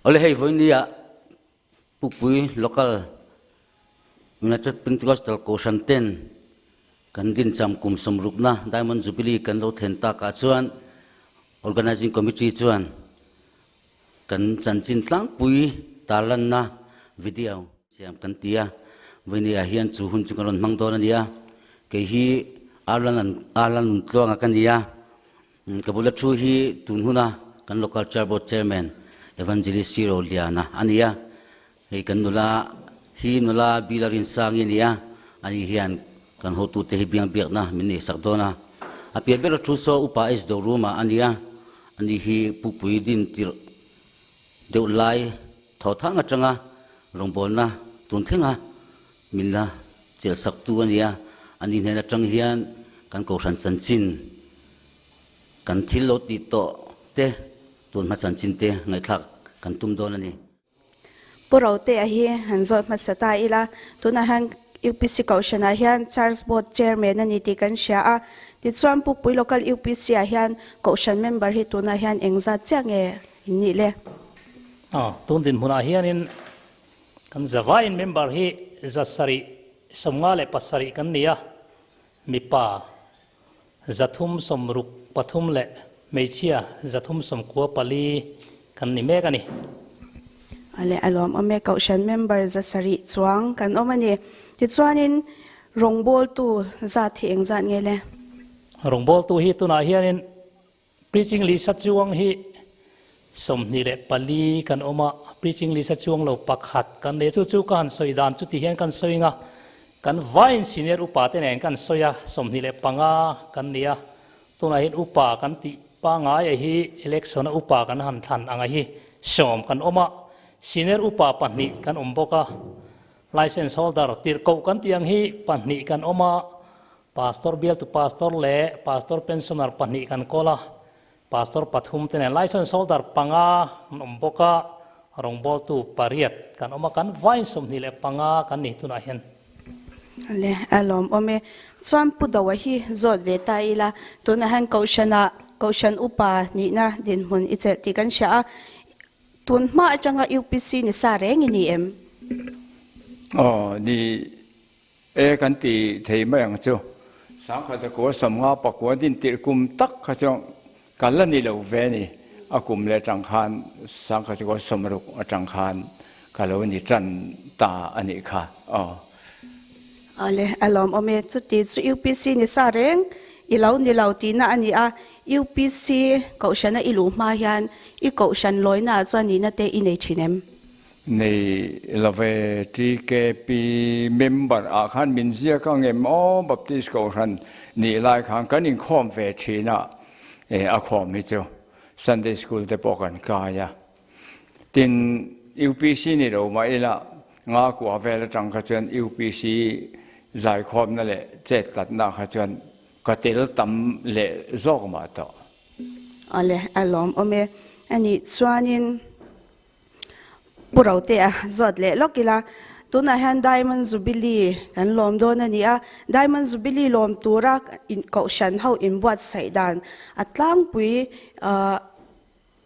Awle hei vawinia Pukpui Local United Pentecostal Kohhran ten kan dincham kum sawmrukna Diamond Jubilee kan lo thlen takah chuan Organizing Committee chuan kan chanchin tlangpui tarlanna video siam kan ti a, vawinia hian chu hun chu kan rawn hmang dawn a ni a, kei hi Arlan Arlan Nuntluanga ka ni a. Ka bula thu hi tun huna kan Local Church Board Chairman Evangelist Siro Liana a ni a, hei kan nula hi nula Bila Rinsangi a ni a, ani hian kan hotute hi biang biakna min neihsak dawn a. A pian bera thu saw Upa H Doruma a ni a, ani hi Pukpui din tirh deuh lai thawthang atanga rawngbawlna tun thlenga min la chelhsaktu a ni a, ani hnen atang hian kan kohhran chanchin, kan thil lo tih tawh te, tun hma chanchin te ngaihthlak kan tum dawn a ni. Pu Rotea hi han zawt hmasa ta ila, tunah hian UPC kohhranah hian Church Board Chairman a ni tih kan hria a, tichuan Pukpui Local UPC ah hian kohhran member hi tunah hian engzat chiah nge in nih le? Aw, tun dinhmunah hianin Kan Zavain member hi 700 57 kan ni a, mipa 363 leh hmeichhia 394 kan ni mek a ni. Ale a lawm awm e, Kohhran member 700 chuang kan awm a ni. Tichuanin rawngbawltu zat hi engzat nge le? Rawngbawltu hi tunah hianin Preaching lisa chuang hi 24 kan awm a, preaching lisa chuang lo pakhat kan nei. Chu chu ka han sawi dan chu ti hian kan sawi anga, kan vain senior upa te nen kan sawi a, 25 kan ni a. Tunah hian upa kan tih pangai a hi election a upa kan han thlan anga hi sawm kan awm a, senior upa pahnih kan awm bawk a, license holder tirhkoh kan tih ang hi pahnih kan awm a, Pastor bialtu pastor leh pastor pensioner pahnih kan kawl a, pastor pathum te nen license holder panga an awm bawk a, rawngbawltu pariat kan awm a, kan vain 25 kan ni tunah hian. Le a lawm awm e. Chuan Pu Doa hi zawt ve ta ila, tunah hian Kohhranah Kohhran upa nihna dinhmun i chelh tih kan hria a, tun hma atanga UPC ni sa reng i ni em? Aw ni E kan ti thei mai ang chu. Sangkhat a kua 50 pakua din tirh kum tak kha chu kal a ni lo ve ni. A kum leh atang khan sangkhat a kua 60 atang khan ka lo ni tan ta a nih kha. Aw. Awle, a lawmawm e. Chuti chu UPC ni sa reng i lo ni lo tihna a ni a. UPC kohhrana i luh hma hian i kohhran lawina ah chuan nihna te i nei thin em? Nei love TKP member ah khan min ziak ang em aw Baptist Kohhran nih lai khan kan inkhawm ve thin a, e a khawm hi chu Sunday School te pawh kan kai a. Tin UPC ni lo mah ila nga kua vel atang kha chuan UPC zaikhawmna leh chet tlatna kha chuan ka tel tam leh zawk mah tawh. Awle a lawm awm e. Anih chuanin. Pu Rotea zawt leh lawk ila, tunah hian Diamond Jubilee kan lawm dawn a ni a, Diamond Jubilee lawm tura kohhran ho inbuatsaih dan a tlangpui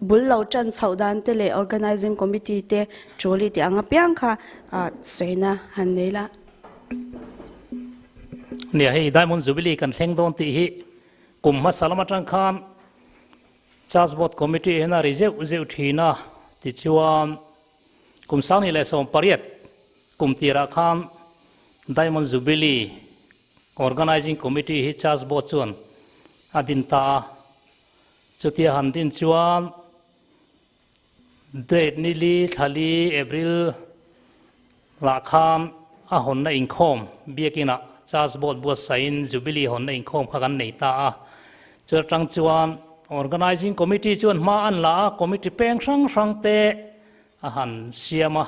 bul lo tan chhoh dan te leh Organising Committee te tul i tih ang apiang kha sawina han nei la. Nia hei Diamond Jubilee kan thleng dawn tih hi kum hmasa lam atang khan Church Board Committee hian a ri zeuh zeuh thin a, tichuan kum 2018 kum tirah khan Diamond Jubilee Organising Committee hi Church Board chuan a din ta a, chutia han din chuan date ni li thla li April lah khan a hawnna inkhawm biakinah Church Board buatsaihin Jubilee hawnna inkhawm kha kan nei ta a. Chu atang chuan Organising Committee chuan hma an la a, committee peng hrang hrang te a han siam a,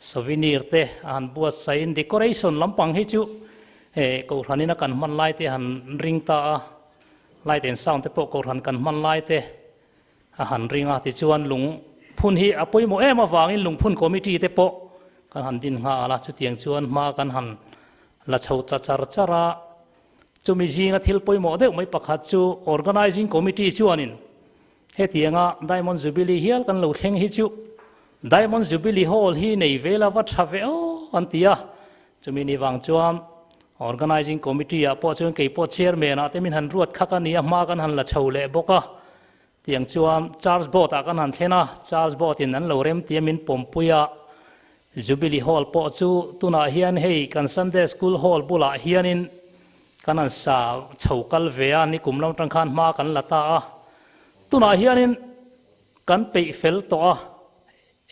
souvenir te a han buatsaihin decoration lampang hi chu Kohhranin a kan hman lai te a han ring ta a, light and sound te pawh Kohhran kan hman lai te A han ring a, tichuan lung phun hi a pawimawh em avangin lungphun committee te pawh kan han din nghal a, chutiang chuan hma kan han la chho ta char char a. Chumi zinga thil pawimawh deuh mai pakhat chu Organising Committee chuanin hetianga Diamond Jubilee hial kan lo thleng hi chu Diamond Jubilee Hall hi nei ve la va tha ve aw an ti a. Chumi ni vang chuan Organising Committee ah pawh chuan kei pawh Chairman ah te min han ruat khak a ni a, hma kan han la chho leh bawk a. Tiang chuan Church Board ah kan han thlen a, Church Board in an lo rem tia min pawmpui a. Jubilee Hall pawh chu tunah hian hei kan Sunday School Hall bulah hianin kan han sa chho kal ve a, nikum lam atang khan hma kan la ta a. Tunah hianin kan peih fel tawh a,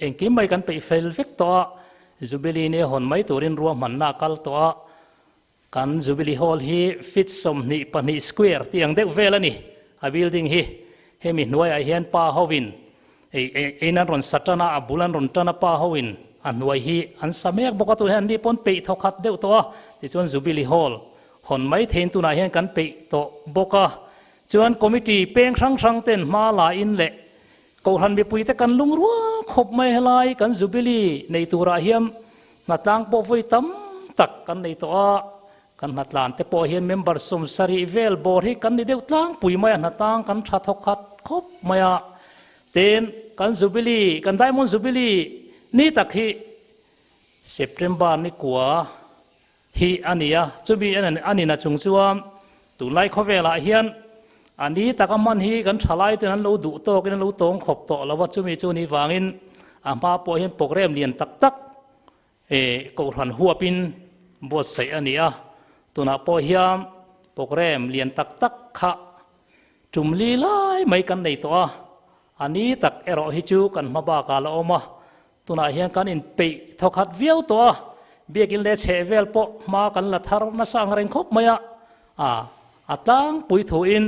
engkim mai kan peih fel vek tawh a, Jubilee ni hawn mai turin ruahmanna a kal tawh a, kan Jubilee Hall hi feet 22 square tih ang deuh vel a ni a building hi. Hemi hnuaiah hian pa hovin ei in an rawn sa tan a, a bul an rawn tan a pa hovin a hnuai hi an sa mek bawk a, tunah hian anni pawn peih thawkhat deuh tawh a, tichuan Jubilee Hall hawn mai theiin tunah hian kan peih tawh bawk a. Chuan committee peng hrang hrang ten hma la in leh Kohhran mipui te kan lungrual khawp mai helai kan Jubilee nei turah hian hnatlang pawh vawi tam tak kan nei tawh a, kan hnatlan te pawh hian member 70 vel bawr hi kan ni deuh tlangpui mai a, hnatlang kan tha thawk khat khawp mai a. Tin, kan Jubilee, kan Diamond Jubilee ni tak hi September ni kua hi a ni a, chumi a nina chung chuan tunlai khawvelah hian a ni tak a hman hi kan thalai ten an lo duh tawkin an lo tawng khawp tawh lo a, chumi chu ni vangin a hma pawh hian program lian tak tak kohhran huapin buatsaih a ni a, tunah pawh hian program lian tak tak kha tum li lai mai kan nei tawh a, a ni tak erawh hi chu kan hma bakah la awm a. Tunah hian kan inpeih thawkhat viau tawh a, biakin leh chheh vel pawh hma kan la thar nasa ang reng khawp mai a, a a tlangpui thuin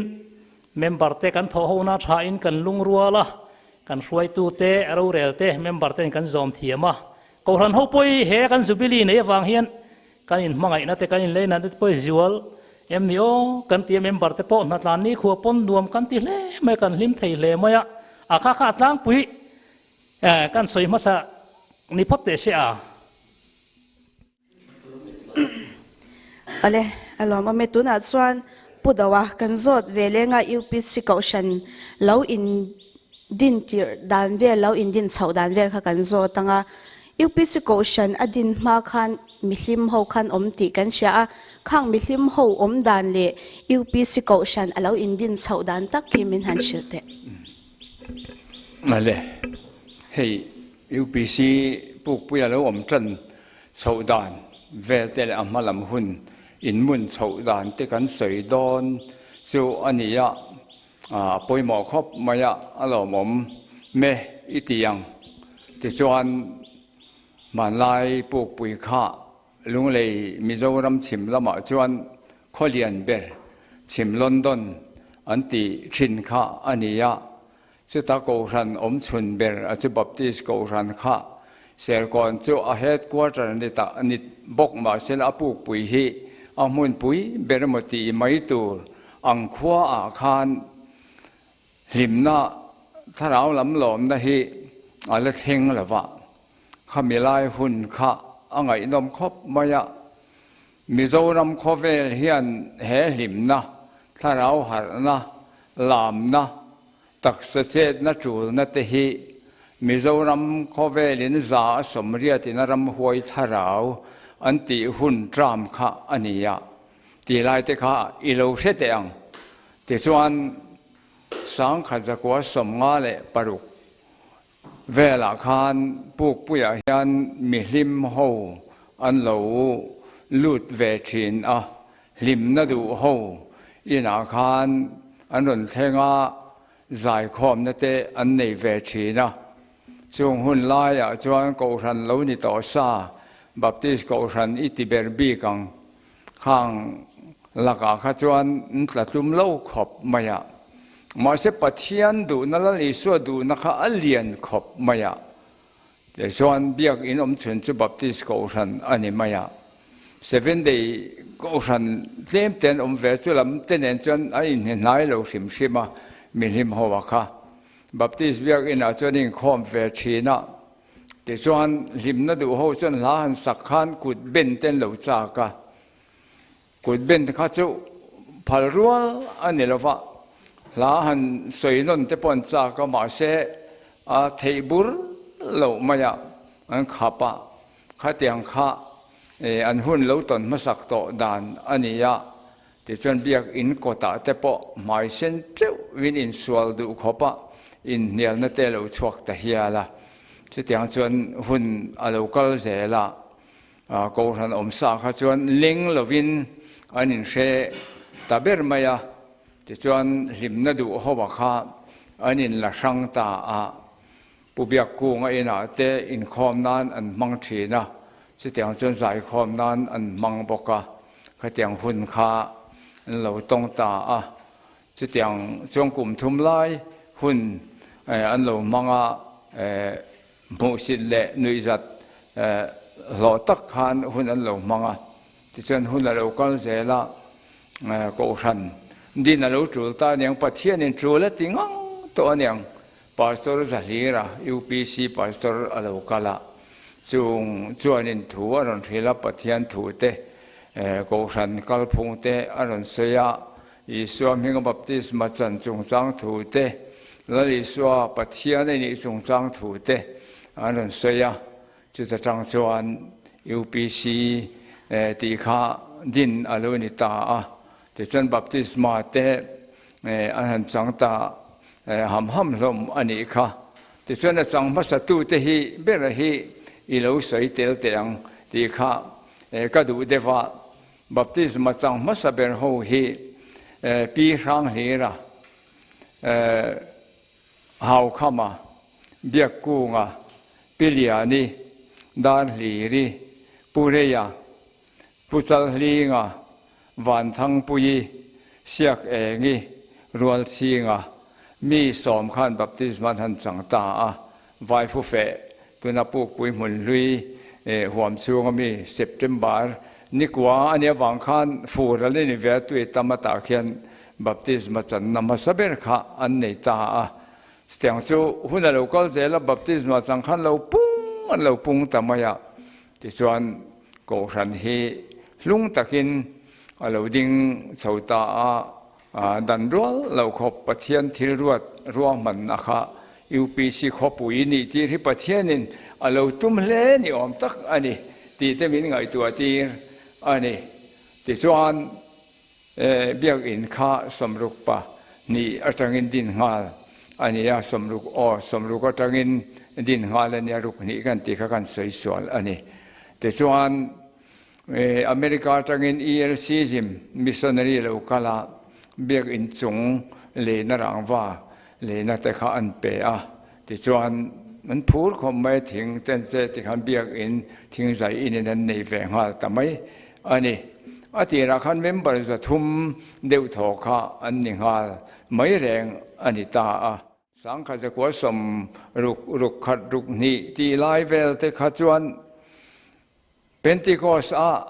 member te kan thawh hona thain kan lungrual a, kan hruaitu te, rorel te, member ten kan zawm thiam a. Kohhran ho pawh hi he kan Jubilee nei avang hian kan inhmangaihna te kan inleinat te pawh hi zual em ni aw kan ti a, member te pawh hnatlan nikhua pawn nuam kan ti hle mai a, kan hlim thei hle mai a, a kha kha a tlangpui Eh, kan sawi hmasa ni phawt teh se a. Awle, a lawm awm e. Tunah chuan Pu Doa kan zawt ve lenga UPC Kohhran lo in din tirh dan vel, lo in din chhoh dan vel kha kan zawt ang a. UPC Kohhran a din hma khan mihlim ho khan awm tih kan hria a, khang mihlim ho awm dan leh UPC Kohhran a lo in din chhoh dan tak hi min han hrilh teh. Male, hei UPC pukpuia lo awm tan chhoh dan vel te leh a hma lam hun inmun chhoh dan te kan sawi dawn chu a ni a, a pawimawh khawp mai a, a lawmawm me i ti ang. Tichuan, hmanlai pukpui kha Lunglei Mizoram chhim lamah chuan khawlian ber chhim London an tih thin kha a ni a, chuta Kohhran awm chhun ber a chu Baptist Kohhran kha Serkawn chu a headquarter ni ta ni bawk mahsela a pukpui hi a hmunpui ber emaw tih mai tur ang khua ah khan hlimna thlarau lam lawmna hi a la thleng lova. Khami lai hun kha a ngaihnawm khawp mai a, Mizoram khawvel hian he hlimna, thlarau harhna, lamna, taksa chetna tulna te hi Mizoram khawvelin 180 a ramhuai thlarau an tih hun tram kha a ni a, ti lai te kha i lo hre teh ang. Tichuan, 1956 Velah khan Pukpuiah hian mihlim ho an lo lut ve thin a, hlimna duh ho inah khan an rawn thleng a, zaikhawmna te an nei ve thin a. Chung hun laiah chuan Kohhran lo ni tawh sa, Baptist Kohhran i ti ber bik ang Khang lakah kha chuan an tla tlum lo khawp mai a. Mahse Pathian duhna Lal Isua duhna kha a lian khawp mai a. Tichuan biakin awm chhun chu Baptist Kohhran a ni mai a. Seventh Day Kohhran tlem te an awm ve chu lam te nen chuan a inhnehnai lo hrim hrim a, mihlim ho a kha. Baptist biakinah chuan inkhawm ve thin a. Tichuan, hlimna duh ho chuan hla han sak khan kut ben te an lo chak a, kut ben te kha chu phal rual a ni lo va, hla han sawi nawn te pawh an chak a, mahse a theih bur loh mai a, an khap a, khatiang kha an hun lo tawn hmasak tawh dan a ni a, tichuan biakin kawtah te pawh hmai sen teuhin insual duh khawp a, inhnialna te a lo chhuak ta hial a, chutiang chuan hun a lo kal zel a. Kohhran awmsa kha chuan leng lovin an inhre ta ber mai a, tichuan hlimna duh hova kha an inla hrang ta a, Pu Biakkunga inah te inkhawm nan an hmang thin a, chutiang chuan zaikhawm nan an hmang bawk a, khatiang hun kha an lo tawng ta a, chutiang chuan kum thum lai hun an lo hmang a. Hmuhsit leh nuihzat hlawh tak khan hun an lo hmang a, tichuan hun a lo kal zel a, Kohhran din a lo tul ta aniang, Pathianin tul a ti ngang tawh aniang, Pastor Zahlira, UPC Pastor a lo kal a, chung chuanin thu a rawn hrilh a, Pathian thu te, Kohhran kalphung te a rawn sawi a, Isua hminga baptisma chan chungchang thu te, Lal Isua Pathian a nih chungchang thu te an rawn sawi a, chuta tang chuan UPC tih kha din a lo ni ta a, tichuan baptisma te an han chang ta ham ham hlawm a nih kha. Tichuan a chang hmasa tute hi bera hi i lo sawi tel teh ang tih kha ka duh deuh a. Baptisma chang hmasa ber ho hi Pi Hranghlira, Haukhama, Biakkunga, Pi Liani, Darhliri, Pu Reia, Pu Chalhlinga, Vanthangpuii, Siakengi, Rualchhinga, mi sawm khan baptisma an han chang ta a, Vaifufeh tuna Pukpui hmun hlui huam chhunga mi September nikua a nih avang khan fur a la ni ve a, tui tam atah khian baptisma channa hmasa ber kha an nei ta a. Chutiang chu hun a lo kal zel a, baptisma chang khan lo pung an lo pung ta mai a, tichuan Kohhran hi hlung takin a lo ding chho ta a. Dan rual lo khawp Pathian thil ruat ruahmanna kha UPC khawpui nih tir hi Pathianin a lo tum hle ni awm tak a ni tih te min ngaihtuah tir a ni. Tichuan Biakinn kha sawmruk pa hnih atangin din nghal a ni a, sawmruk aw sawmruk atangin din nghal a nia ruk hnih kan tih kha kan sawi sual a ni. Tichuan America atangin ELC zim missionary lo kal a, biakinn chung leina rangva leina te kha an pe a, tichuan an phur khawp mai thing ten che tikhan biakinn thing zai inin an nei ve nghal ta mai a ni. A tirah khan member 300 deuh thaw kha an ni nghal mai reng a ni ta a. Sangkhat zakua sawm ruk ruk khat ruk hnih tih lai vel te kha chuan Pentecost ah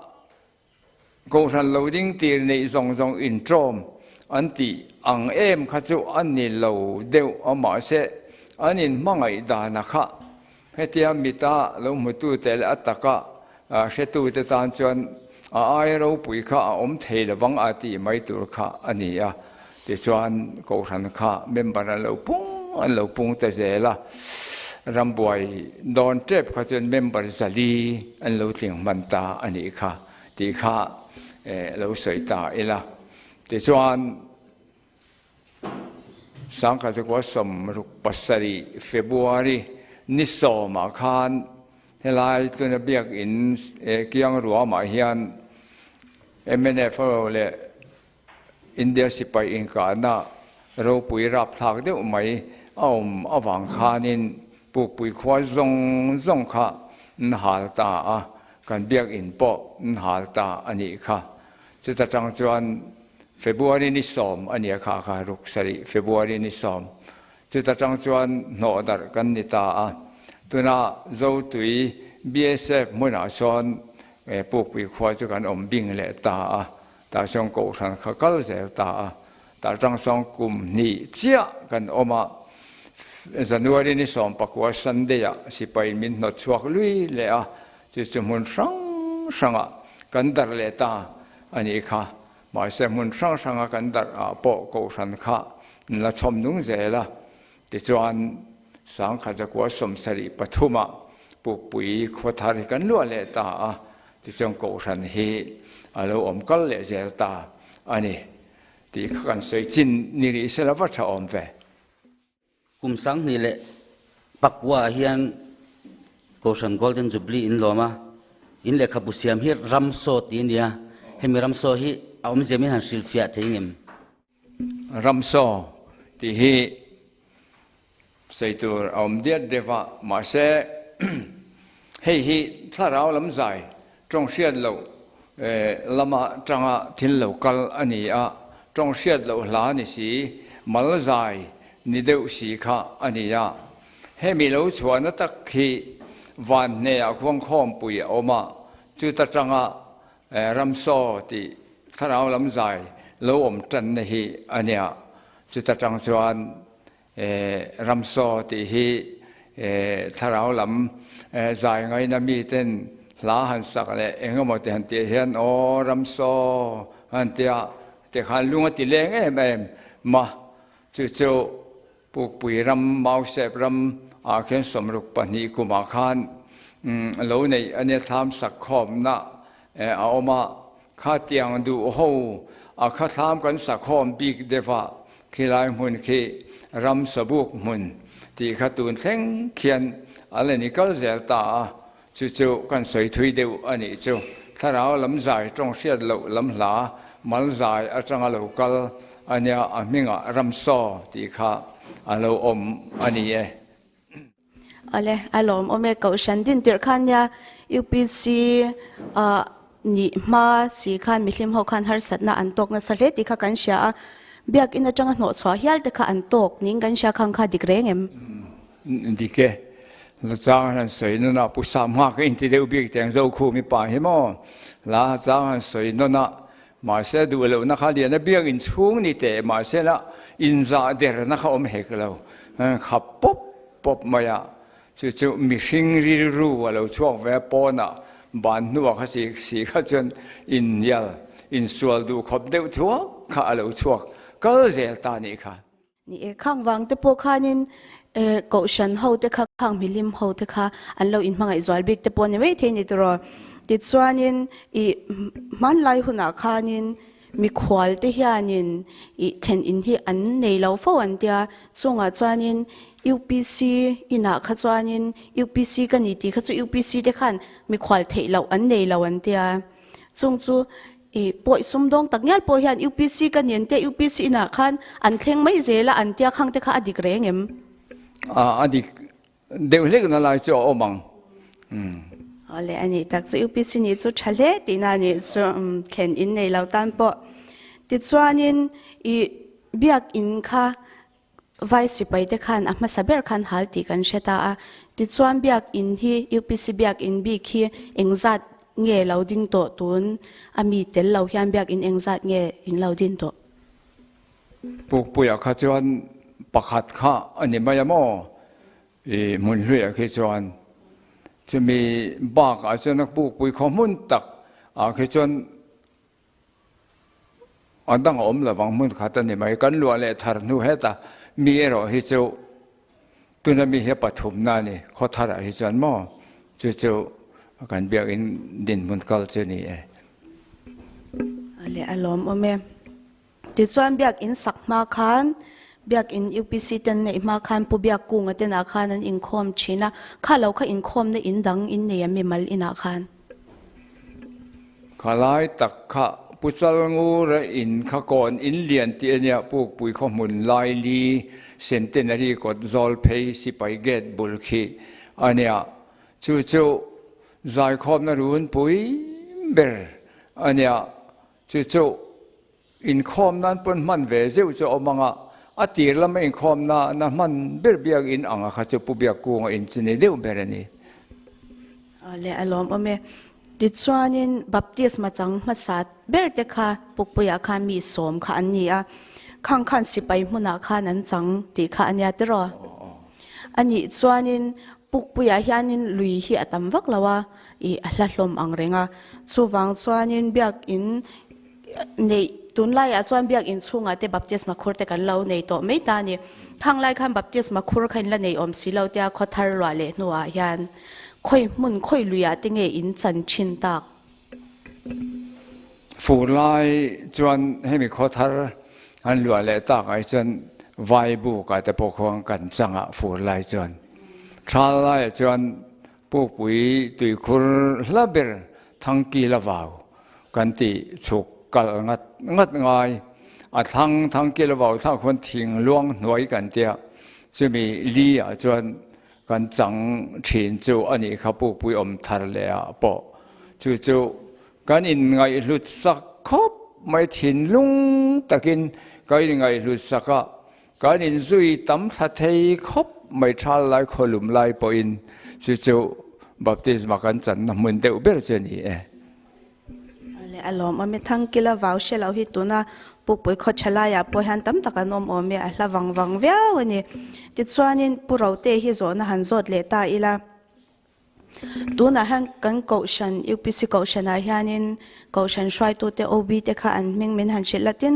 Kohhran lo ding tir neih zawng zawng intawm an tih ang em kha chu a ni lo deuh a mahse an inhmangaih dana kha hetia mita lo hmutute leh a taka hretute tan chuan a ai ropui kha a awm thei lovang a tih mai tur kha a ni a. Tichuan Kohhran kha member an lo pung an lo pung ta zel a, rambuai dawn tep kha chuan member 400 an lo tling hman ta a nih kha tih kha lo sawi ta ila. Tichuan 1967 February ni sawmah khan helai tuna biakinn kiang ruamah hian mnf ho leh India sipai inkahna ropui rapthlak deuh mai a awm avang khanin Pukpui khua zawng zawng kha an hal ta a, kan biakinn pawh an hal ta a nih kha. Chuta tang chuan February ni sawm a nia kha kha ruk sarih February ni sawm. Chuta tang chuan hnawh darh kan ni ta a. Tuna Zotui BSF hmunah sawn Pukpui khua chu kan awm bing leh ta a. Tah sawn Kohhran kha kal zel ta a, tah tang sawn kum hnih chiah kan awm a, January ni 19 Sunday ah sipai min hnawt chhuak lui leh a, chu chu hmun hrang hrangah kan darh leh ta a nih kha. Mahse hmun hrang hranga kan darh ah pawh Kohhran kha an la chhawm nung zel a, tichuan. 1973 ah Pukpui khuathar hi kan luah leh ta a, tichuan Kohhran hi a lo awm kal leh zel ta a ni tih kha kan sawi chin ni rih se la va tha awm ve. Kum 2009 ah hian Kohhran Golden Jubilee in lawm a, in lehkhabu siam hi Ramsaw tih a ni a, hemi Ramsaw hi a awmzia min han hrilhfiah thei ngem? Ramsaw tih hi sawi tur a awm diat deuh a, mahse hei hi thlarau lam zai tawng hriat loh lama tanga thil lo kal a ni a, tawng hriat loh hla ni si, mal zai ni deuh si kha a ni a. Hemi lo chhuahna tak hi van hnehah khuangkhawmpui a awm a, chuta tanga Ramsaw tih thlarau lam zai lo awm tanna hi a nia. Chuta tang chuan Ramsaw tih hi thlarau lam zai ngaina miten hla han sak leh eng emaw ti han tih hian aw Ramsaw han tia tikhan lung a ti leng em em ma. Chu chu Pukpui ram, Mausep ram ah khian 62 kumah khan lo neih a nia thlam sak khawmna a awm a, khatiang duh ho a kha thlam kan sa khawm bik deuh a, khilai hmun khi ram sabuk hmun tih kha tun thleng khian a la ni kal zel ta a, chu chu kan sawi thui deuh a nih chu. Thlarau lam zai tawng hriat loh lam hla mal zai atanga lo kal a nia a hmingah Ramsaw tih kha a lo awm a ni e. Awle, a lawmawm e. Kohhran din tirh khan nia UPC ah nih hma si khan mihlim ho khan harsatna an tawk nasa hle tih kha kan hria a, biakin atanga hnawhchhuah hial te kha an tawk niin kan hria khang kha dik reng em? Dik e. La chang han sawi nawn a, Pu Sam nghak a inti deuh bik teng zo khu mipa hi maw? La chang han sawi nawn a, mahse duh lohna kha lian a biak inchhung ni teh mahse la inzah derna kha awm hek lo, khap pawp pawp mai a, chu chu mihring rilru a lo chhuak ve a, pawnah ban hnuah kha si si kha chuan inhnial, insual duh khawp deuh thuak kha a lo chhuak kal zel ta nih kha. Ni e, khang vang te pawh khanin kohhran ho te kha, khang milim ho te kha an lo inhmangaih zual bik te pawh ni mai thei ni tiraw. Tichuanin i hmanlai hunah khanin mikhual te hianin i thlen in hi an nei lo fo an tia, chungah chuanin UPC inah kha chuanin UPC ka ni tih kha chu UPC te khan mikhual theih loh an nei lo an tia, chung chu I pawih sumdawng tak ngial pawh hian UPC ka nen te UPC inah khan an thleng mai zel a, an tia khang te kha a dik reng em? A dik deuh hlek na lai chu a awm ang. Awle a nih tak chu UPC nih chu tha hle tihna a nih chu thlen in nei lo tan pawh. Tichuanin i biakin kha Vai sipai te khan a hmasa ber khan hal tih kan hre ta a, tichuan biakin hi UPC biakin bik hi engzat nge lo ding tawh tun a mi tel lo hian biakin engzat nge in lo din tawh? Pukpuia kha chuan pakhat kha a ni mai a maw? I hmun hluiah khi chuan chumi bakah chuan a pukpui khaw hmun tak ah khi chuan A dang a awm lovang hmun khat a ni mai. Kan luah leh thar hnu heta mi erawh hi chu tuna mi hi a pathumna a ni. Khaw tharah hi chuan maw chu chu kan biakin dinhmun kal chu ni e. A leh a lawmawm e. Tichuan biakin sak hma khan biakin UPC ten neih hma khan Pu Biakkunga tenah khan an inkhawm thin a, kha lo kha inkhawmna in dang in nei a mimal inah khan. Kha lai tak kha Pu Chalngura in kha kawn in lian tih a nia, Pukpui khaw hmun Laili Centenary kawt zawl phei sipai gate bul khi a nia. Chu chu zaikhawmna runpui ber a nia. Chu chu inkhawm nan pawn hman ve zeuh chu a awm ang a, a tir lama inkhawmna na hman ber biak in ang a kha chu Pu Biakkunga in chu ni deuh ber a ni. Awle a lawmawm e. Tichuanin baptisma chang hmasa ber te kha Pukpuiah khan mi sawm kha an ni a, khang khan sipai hmunah khan an chang tih kha a nia tiraw? A nih chuanin Pukpuiah hianin lui hi a tam vak lo a, ih a hla hlawm ang reng a, chuvang chuanin biakin neih Tunlaiah chuan biakinn chhungah te baptisma khur te kan lo nei tawh mai ta a ni. Khang lai khan baptisma khur kha in la nei awm si lo tia khaw thar luah leh hnuah hian khawi hmun khawi luiah te nge in chan thin tak? Fur lai chuan hemi khaw thar an luah leh tak ai chuan vai buk ah te pawh khuan kan chang a fur lai chuan. Thal laiah chuan Pukpui tuikhur hla ber Thangkil a vau kan tih chhuk kalh ngat ngat ngai. A thlang Thangkil a vau thlak khuan thing luang hnuai kan tia chumi li ah chuan kan chang thin chu a nih kha Pukpui awm thar leh ah pawh chu chu kan inngaihhlut sak khawp mai thinlung takin kan inngaihhlut sak a Kan inzui tam thla thei khawp mai thal lai khawlum lai pawhin chu chu baptisma kan channa hmun deuh ber chu a ni e. Leh a lawm awm e. Thangkila vau hre lo hi tuna Pukpui khaw tha laiah pawh hian tam tak an awm awm e, a hla vang vang viau a ni. Tichuanin Pu Rote hi zawhna han zawt leh ta ila. Tunah hian kan Kohhran, UPC Kohhranah hianin Kohhran hruaitute OB te kha an hming min han hrilh la tin,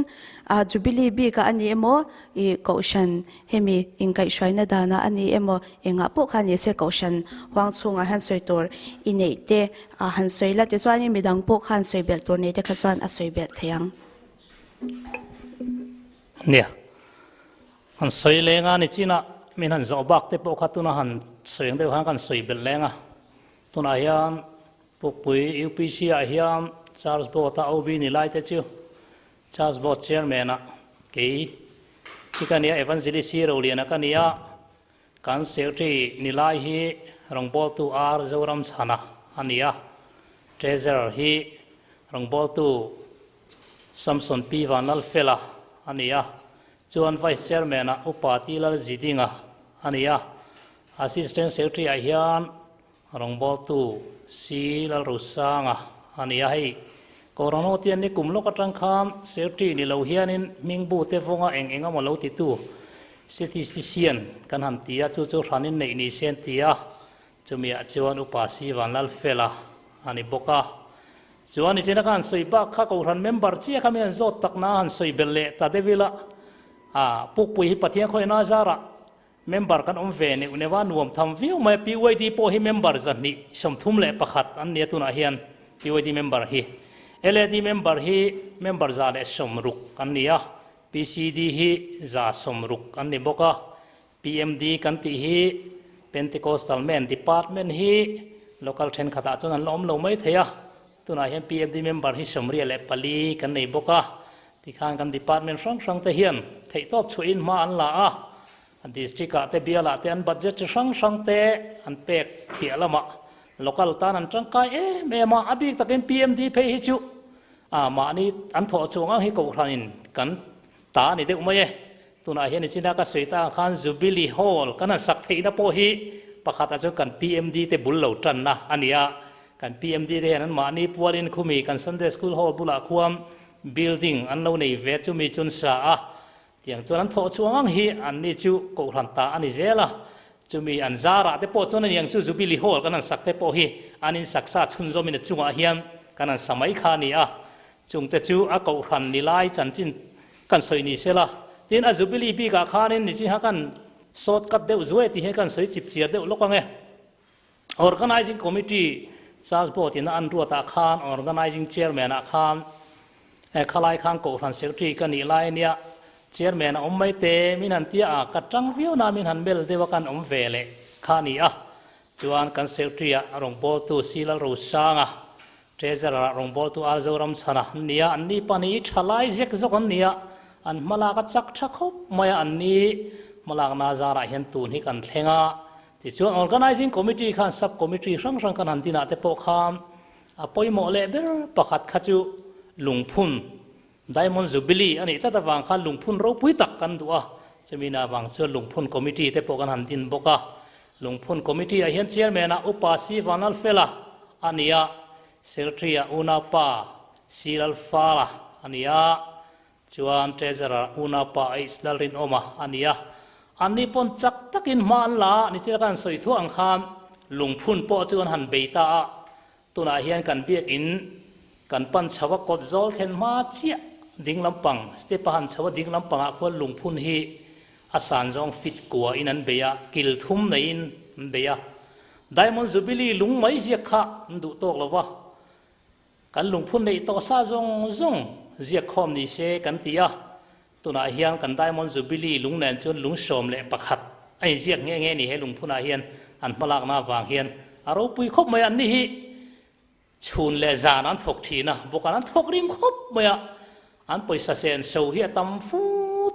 Jubilee bikah a ni emaw, ih Kohhran hemi inkaihhruaina danah a ni emaw, engah pawh kha ni se Kohhran huang chhungah hian sawi tur i neih te han sawi la tichuanin midang pawh khan sawi belh tur nei te kha chuan a sawi belh thei ang. Nia. Han sawi leng a, nichinah min han zawh bak te pawh kha tuna han sawi ang deuh khan kan sawi belh leng a. Tunah hian Pukpui UPC ah hian Church Board a OB ni lai te chu Church Board Chairman ah kei hi ka nia, Evangelist hi Roliana ka nia, kan Secretary ni lai hi rawngbawltu R Zoramchhana a ni a, Treasurer hi rawngbawltu Samson Pi Vanlalfela a ni a, chuan Vice Chairman ah Upa T Lalzidinga a ni a, Assistant Secretary ah hian rawngbawltu C Lalrosanga a ni a, hei Corona tian ni kum lawk atang khan Secretary ni lo hianin hming bu te vawnga eng eng emaw lo titu Statistician kan han ti a, chu chu hranin neih ni se an ti a, Chumiah chuan Upa Si Vanlalfela a ni bawk a. Chuan nichina kha han sawi bak kha Kohhran member chiah kha mi han zawt tak na han sawi belh leh ta deuh ila, a Pukpui hi Pathian khawihna zarah member kan awm ve neuh neuh a, nuam tham viau mai a. PYD pawh hi member 231 an nia tunah hian PYD member hi. LAD member hi member 160 an ni a, PCD hi 160 an ni bawk a. PMD kan tih hi Pentecostal Men Department hi local thenkhatah chuan an la awm lo mai thei a, tunah hian PMD member hi 74 kan nei bawk a, tikhan kan department hrang hrang te hian theihtawp chhuahin hma an la a, district ah te bialah te an budget chi hrang hrang te an pek piah lamah local tan an tangkai em em a, a bik takin PMD phei hi chu mahni an thawh chuang ang hi kohhranin kan ta a ni deuh mai e. Tunah hian nichina ka sawi ta ang khan Jubilee Hall kan han sak theihna pawh hi pakhatah chuan kan PMD te bul lo tanna a ni a. Kan PMD te hian an mahni pualin khumi kan Sunday School Hall bulah khuam building an lo nei ve chumi chu an sa a. Tiang chuan an thawh chhuang ang hi anni chu kohhran ta a ni zel a. Chumi an zarah te pawh chuan aniang chu Jubilee Hall kan han sak te pawh hi an insaksa chhunzawmin a chungah hian kan han sa mai kha a ni a. Chungte chu a kohhran ni lai chanchin Kan sawi ni se la, tin a Jubilee bikah khanin nichingha kan sawt kat deuh zuai tih hi kan sawi chip chiar deuh lawk ang e. Organising Committee Church Board in a an ruatah khan Organising Chairman ah khan khalai khan Kohhran Secretary ka nih lai ania Chairman a awm mai te min han tia a, ka tang viau na min han mel deuh a kan awm ve leh kha a ni a. Chuan kan Secretary ah rawngbawltu C Lalrosanga Treasurer-ah rawngbawltu Ar Zoramchhana an ni a, anni pahnih hi thalai zek zawk an ni a, an hmalak a chak tha khawp mai a, anni hmalakna zarah hian tun hi kan thleng a. Tichuan Organising Committee khan Sub Committee hrang hrang kan han dinah te pawh khan a pawimawh leh ber pakhat kha chu lungphun Diamond Jubilee a nih tlat avang khan lungphun ropui tak kan duh a, chumi na avang chuan lungphun committee te pawh kan han din bawk a. Lungphun committee ah hian chairman ah Upa C Vanlalfela a ni a, secretary ah Unaupa C Lalfala a ni a, chuan treasurer Unaupa H Lalrinawma a ni a. Anni pawn chak takin hma an la a, nichina kan sawi thuah ang khan lungphun pawh chu an han bei ta a, Tunah hian kan biakinn kan pan chho a kawt zawl thlen hma chiah Ding lampang, step a han chho a, ding lampangah khuan lungphun hi a san zawng fit kua in an bei a, kil thum neiin an bei a. Diamond Jubilee lung mai ziak kha an duh tawk lo va, kan lungphun neih tawh sa zawng zawng ziak khawm ni se kan ti a. Tunah hian kan Diamond Jubilee lung nen chuan lung 11 a inziak nghe nghe ni he lungphunah hian an hmalakna avang hian a ropui khawp mai a, anni hi Chhun leh zan an thawk thin a, bawkah an thawk rim khawp mai a, an pawisa sen so hi a tam fu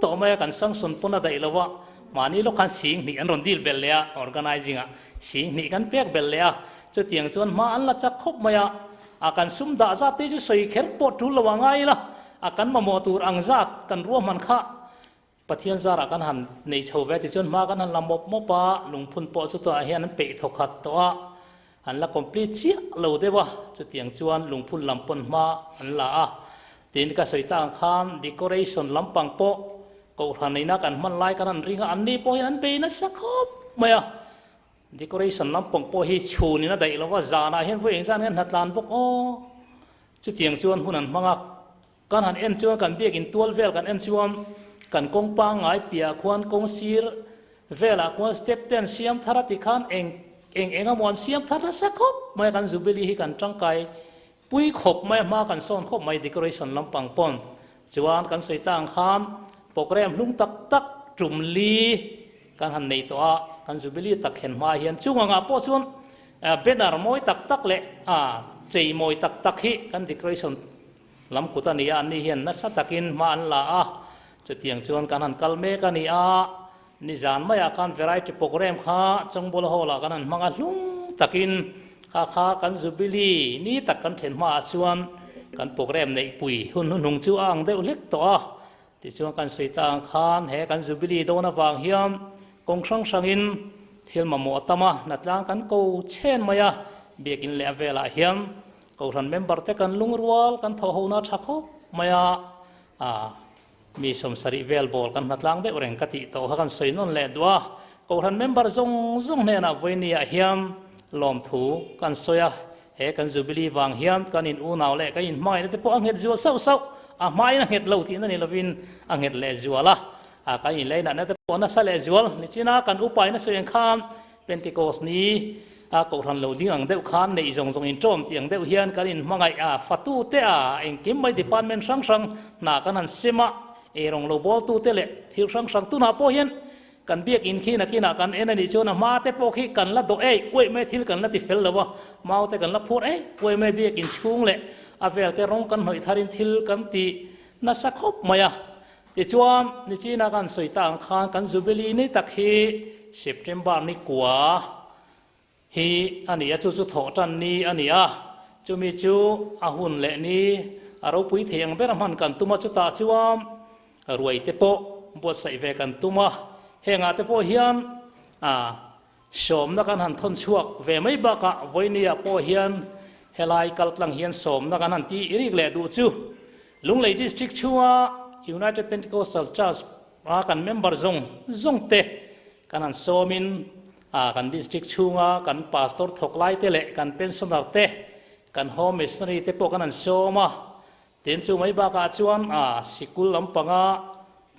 tawh mai a, kan sanction pawn a daih lo a, mahni lawk khan sing hnih an rawn deal belh leh a, organising ah sing hnih kan pek belh leh a, chutiang chuan hma an la chak khawp mai a, a kan sum dah zat te chu sawi kher pawh tul lo a ngai ila, a kan mamawh tur ang zat kan ruahman kha Pathian zarah kan han nei chho ve tichuan hma kan han la mawp mawp a, lungphun pawh chu tunah hian an peih thaw khat tawh a, an la complete chiah lo deuh a, chutiang chuan lungphun lam pawn hma an la a. Tin, ka sawi tak ang khan decoration lampang pawh Kohhran ina kan hman lai kan han ring a, anni pawh hian an bei nasa khawp mai a. Decoration lampang pawh hi chhunin a daih lo va, zanah hian vawi engzat nge an hnatlan bawk aw. Chutiang chuan hun an hmang a. Kan han en chuan kan biakin tual vel kan en chuan kan kawng pangngai piah khuan kawng sir velah khuan step te an siam thar a ti khan eng eng eng emaw an siam thar nasa khawp mai a kan jubilee hi kan tangkai pui khawp mai a hma kan sawn khawp mai decoration lampang pawn chuan kan sawi ta ang khan program hlung tak tak tum li kan han nei tawh a kan jubilee tak thlen hma hian chung angah pawh chuan banner mawi tak tak leh a chei mawi tak tak hi kan decoration Lam kut a ni a, anni hian nasa takin hma an la a, chutiang chuan kan han kal mek a ni a, nizan maiah khan variety programme kha Chawngbawla Hall ah kan han hmang a, hlung takin kha kha kan Jubilee ni tak kan thlen hmaah chuan kan programme neihpui hun hnuhnung chu a ang deuh hlek tawh a, tichuan kan sawi ta ang khan he kan Jubilee dawn avang hian kawng hrang hrangin thil mamawh a tam a, hnatlang kan ko chhen mai a, biakin leh a velah hian Kohhran member te kan lungrual kan thawh hona tha khawp mai a, a mi 70 vel bawl kan hnatlang deuh reng ka tih tawh kha kan sawi nawn leh duh a. Kohhran member zawng zawng hnenah vawinia hian lawmthu kan sawi a, he kan Jubilee vang hian kan in unau leh kan inhmangaihna te pawh a nghet zual sauh sauh, a hmain a nghet lo tihna ni lovin a nghet leh zual a, a kan inleinatna te pawh nasa leh zual nichina kan upain a sawi ang khan Pentecost ni a kohhran lo ding ang deuh khan neih zawng zawng in ṭawm tih ang deuh hian kan inhmangaih a, fatu te a, engkim mai department hrang hrang hna kan han sem a, eirawng lo bawltu te leh thil hrang hrang tunah pawh hian kan biakinn khi nakinah kan en a nih chuan a hma te pawh khi kan la dawh ei uaih mai thil kan la ti fel lo a, mau te kan la phur ei uaih mai biakinn chhung leh a vel te rawng kan hnawih tharin thil kan ti nasa khawp mai a. Tichuan, nichina kan sawi ta ang khan kan Jubilee ni tak hi September ni kua hi a ni a, chu chu thawhtan ni a ni a, chumi chu a hun leh ni a ropui thei ang ber a hman kan tum a, chutah chuan ruai te pawh buatsaih ve kan tum a, hengah te pawh hian sawmna kan han thawn chhuak ve mai bakah vawinia pawh hian helai kaltlang hian sawmna kan han ti rik leh duh chu Lunglei District chhunga United Pentecostal Church a kan member zawng zawng te kan han sawmin a kan district chhunga kan pastor thawk lai te leh kan pensioner te kan home missionary te pawh kan han sawm a. Tin chu mai bakah chuan a sikul lampanga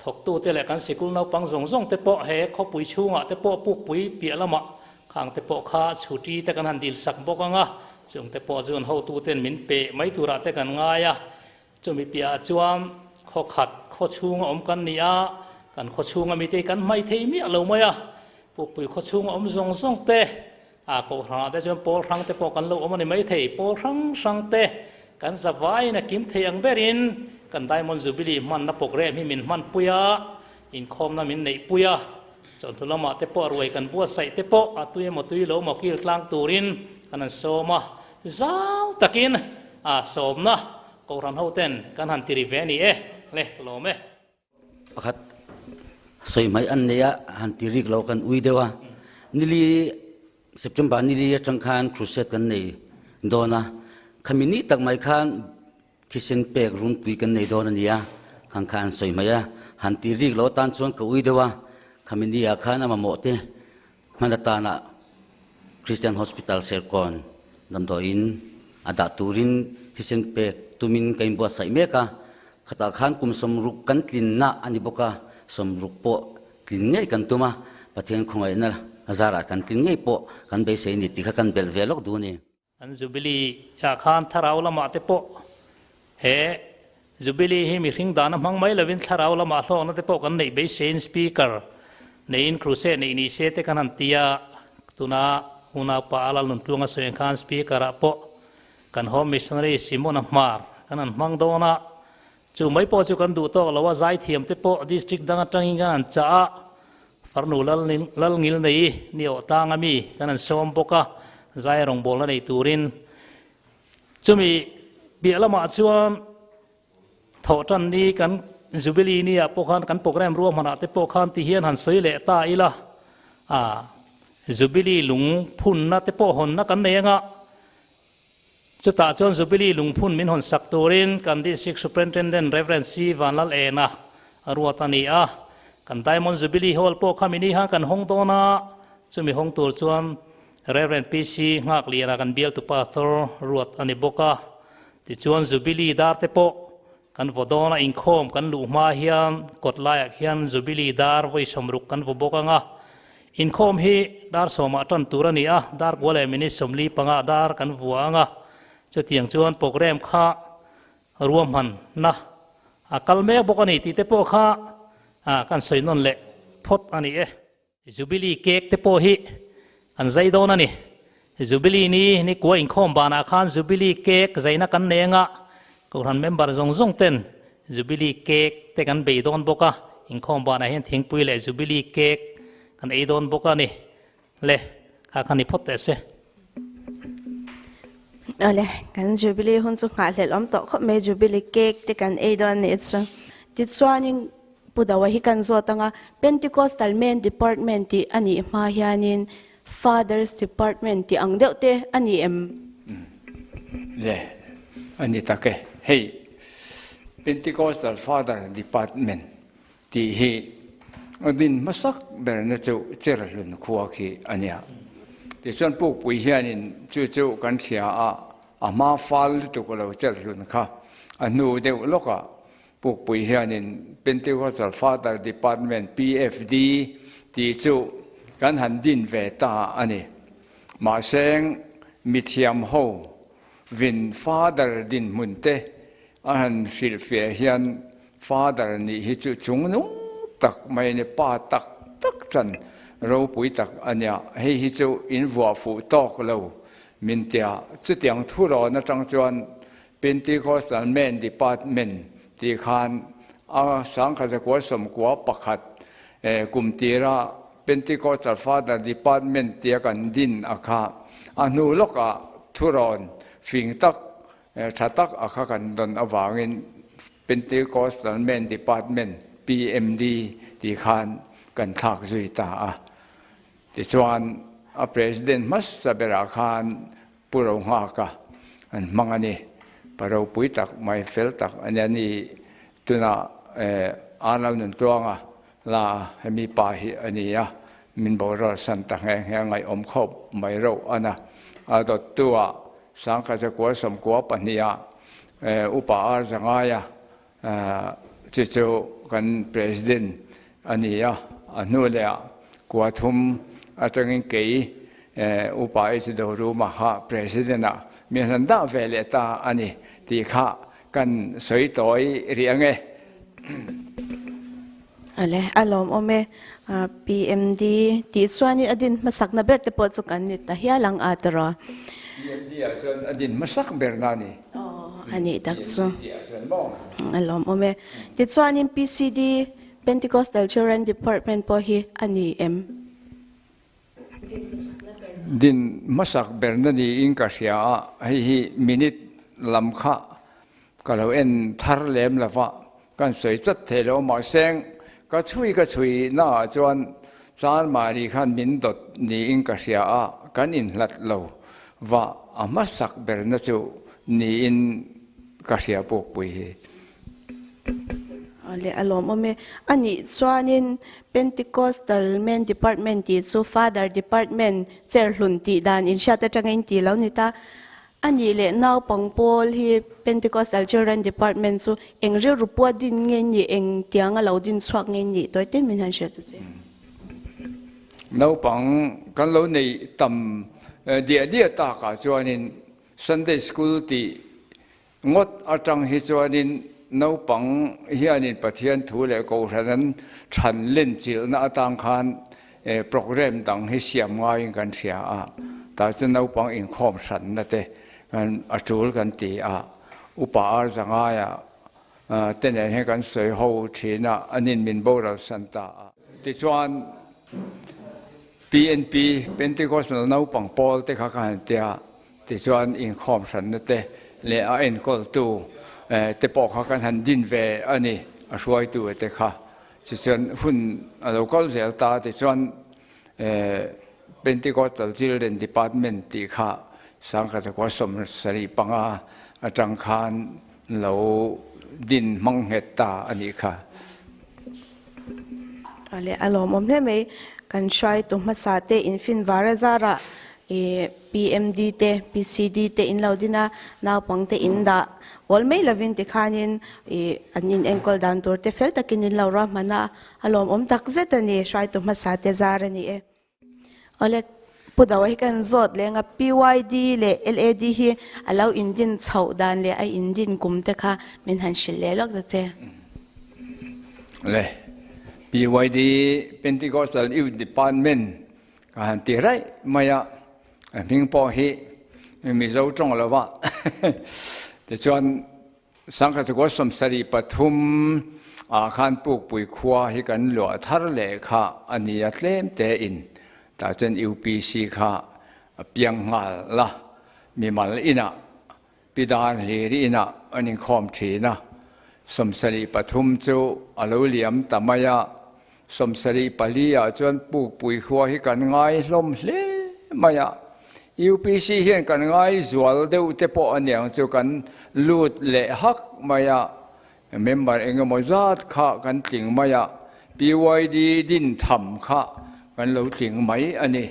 thawktu te leh kan sikul naupang zawng zawng te pawh he khawpui chhungah te pawh pukpui piah lamah khang te pawh kha chhuti te kan han dil sak bawk ang a, chung te pawh chuan hotu ten min pe mai turah te kan ngai a. Chumi piahah chuan khaw khat khaw chhunga awm kan ni a, kan khaw chhunga mite hi kan hmaih thei miah lo mai a, pukpui khaw chhunga awm zawng zawng te A kohhrangah te chuan pawl hrang te pawh kan lo awm a ni maithei, pawl hrang hrang te kan zavaiin a kim thei ang berin kan Diamond Jubilee hmanna program hi min hmanpui a, inkhawmna min neihpui a, chawhnu lamah te pawh ruai kan buatsaih te pawh a tui emaw tui lo emaw kil tlang turin kan han sawm a, zau takin a sawmna kohhran ho ten kan han ti ri ve a ni e, le lawm e. Pakhat sawi hmai an nei a, han ti rik lo kan ui deuh a. Nili September nili atang khan crusade kan nei dawn a, khami ni tak mai khan thisen pek runpui kan nei dawn a ni a, khang kha an sawi hmai a, han ti rik lo atan chuan ka ui deuh a, khami ni ah khan a mamawh te hman atana Christian Hospital Serkawn damdawiin a dah turin thisen pek tumin ka inbuatsaih mek a. Khatah khan kum 60 kan tlinna a ni bawk a, 60 pawh tlin ngei kan tum a, Pathian khawngaihna zarah kan tlin ngei pawh kan beisei a ni tih kha kan belh ve lawk duh a ni. An Jubilee ah khan thlarau lamah te pawh he Jubilee hi mihring dana hmang mai lovin thlarau lamah hlawkna te pawh kan neih beiseiin Speaker neiin Crusade neih ni se te kan han ti a, tuna unaupa a Lalnuntluanga sawi ang khan Speaker ah pawh Kan Home Missionary Simona Hmar kan han hmang dawn a, chu mai pawh chu kan duh tawk lo a, zaithiam te pawh district dang atangin kan han chah a, farnu Lalngil nei ni awh tang a mi kan han sawm bawk a, zai rawngbawlna nei turin. Chumi piah lamah chuan thawhtan ni kan Jubilee ni ah pawh khan kan programme ruahmanah te pawh khan ti hian han sawi leh ta ila, a Jubilee lung phunna te pawh hawnna kan nei anga, Chutah chuan Jubilee lungphun min hawn sak turin kan District Superintendent Rev. C. Vanlal Ena a ruat a ni a. Kan Diamond Jubilee Hall pawh kha mini khan kan hawng dawn a, chumi hawng tur chuan Rev. PC Nghakliana kan bialtu Pastor ruat a ni bawk a. Tichuan Jubilee dar te pawh kan vaw dawn a, inkhawm kan luh hma hian kawt laiah khian Jubilee dar vawi 60 kan vaw bawk ang a. Inkhawm hi dar sawmah tan tur a ni a, dar kua leh minute 45 dar kan vua ang a, chutiang chuan programme kha ruahmanna a kal mek bawk a ni tih te pawh kha kan sawi nawn leh phawt a ni e. Jubilee cake te pawh hi kan zai dawn a ni. Jubilee ni ni kua inkhawm banah khan Jubilee cake zaina kan nei anga Kohhran member zawng zawng ten Jubilee cake te kan bei dawn bawk a, inkhawm banah hian thingpui leh Jubilee cake kan ei dawn bawk a ni. Le, kha kha ni phawt teh se. Awle, kan Jubilee hun chu nghahhlelh awm tawh khawp mai, Jubilee cake te kan ei dawn nih chu. Tichuanin Pu Dawa hi kan zawt anga Pentecostal Men Department tih a nih hma hianin Fathers Department tih ang deuh te a ni em? Le, a ni tak e. Hei, Pentecostal Father Department tih hi a din hmasak berna chu Cherhlun khua khi a nia. Tichuan Pukpui hianin chu chu kan hria a, a hma fal lutuk lo Cherhlun kha a hnu deuh lawkah Pukpui hianin Pentecostal Father Department, PFD, tih chu kan han din ve ta a ni. Mahse, mithiam ho vin Father dinhmun te a han hrilhfiah hian Father nih hi chu chungnung tak mai a ni, pa tak tak chan ropui tak a nia, hei hi chu in vuah fuh tawk lo min tia. Chutiang thurawn atang chuan Pentecostal Men Department tih khan a sangkhaza 91 kum tira Pentecostal Father Department tia kan din a kha a hnu lawkah thurawn fing tak tha tak a kha kan dawn avangin Pentecostal Men Department, PMD, tih khan kan thlak zui ta a. Tichuan a President hmasa berah khan Pu Rohnghaka an hmang a ni. Pa ropui tak mai fel tak a nia ni tunah Arnold Nuntluanga la hemi pa hi a ni a, min boral san ta nghe nghe a ngaihawm khawp mai reuh a na. A dawttu ah 1992 ah Upa Ar Zangaia Chu chu kan President a ni a, a hnu leh ah kua thum atangin kei Upa H Doruma kha President ah mi han dah ve leh ta a ni tih kha kan sawi tawi rih ang e. Ale, a lawmawm e. PMD tih chuanin a din hmasakna ber te pawh chu kan ni ta hial ang a tawrh a. PMD ah chuan a din hmasak ber na a ni. Aw, a nih tak chu. A lawmawm e. Tichuanin PCD, Pentecostal Children Department pawh hi a ni em? Din hmasak berna niin ka hria a, hei hi minute lam kha ka lo en thar lem lo va, kan sawi chat thei lo mahse ka chhui ka chhui naah chuan Chanmari khan min dawt niin ka hria a, kan inhlat lo va a hmasak berna chu niin ka hria pukpui hi. Leh a lawmawm e. A nih chuanin Pentecostal Men Department tih chu Father Department cherhlun tih dan inhriat atangin tih lo ni ta. A nih leh naupang pawl hi Pentecostal Children Department chu eng rilru pua din nge nih, eng tianga lo din chhuak nge nih tawi ten min han hriat ta che. Naupang kan lo neih tam diah diah takah chuanin Sunday School tih ngawt atang hi chuanin naupang hianin Pathian thu leh Kohhran an than len chilhna atang khan Program dang hi siam ngaiin kan hria a, tah chuan naupang inkhawm hranna te kan a tul kan ti a, upa ar zangaia te nen hian kan sawi ho thin a, an in min boral san ta a. Tichuan PNP, Pentecostal naupang pawl te kha ka han tia, tichuan inkhawm hranna te leh a enkawltu te pawh kha kan han din ve a ni, a hruaitu te kha. Tichuan hun a lo kal zel ta tichuan Pentecostal Children Department tih kha sangkhat 75 atang khan lo din hmang nghet ta a nih kha. Leh a lawmawm hle mai. Kan hruaitu hmasa te infin var a zarah PMD te PCD te in lo din a, naupang te in dah awl mai lovin tikhanin Ih, an in enkawl dan tur te fel takin in lo ruahman a, a lawmawm tak zet a ni, hruaitu hmasa te zar a ni e. Awle, Pu Dawa hi kan zawt leng a, PYD leh LAD hi a lo indin chhoh dan leh a indin kum te kha min han hrilh leh lawk ta che. Awle, PYD, Pentecostal Youth Department, ka han ti raih mai a, a hming pawh hi Mizo tawng lo va, tichuan 1973 ah khan Pukpui khua hi kan luah thar leh kha a ni a, tlem tein tah chuan UPC kha a piang nghal la, mimal inah Pi Dan Hliri inah an inkhawm thin a, 73 chu a lo liam ta mai a, 74 ah chuan Pukpui khua hi kan ngai hlawm hle mai a, UPC hian kan ngai zual deuh te pawh a niang chu kan lut leh hak mai a, member eng emaw zat kha kan tling mai a, PYD din tham kha kan lo tling mai a ni.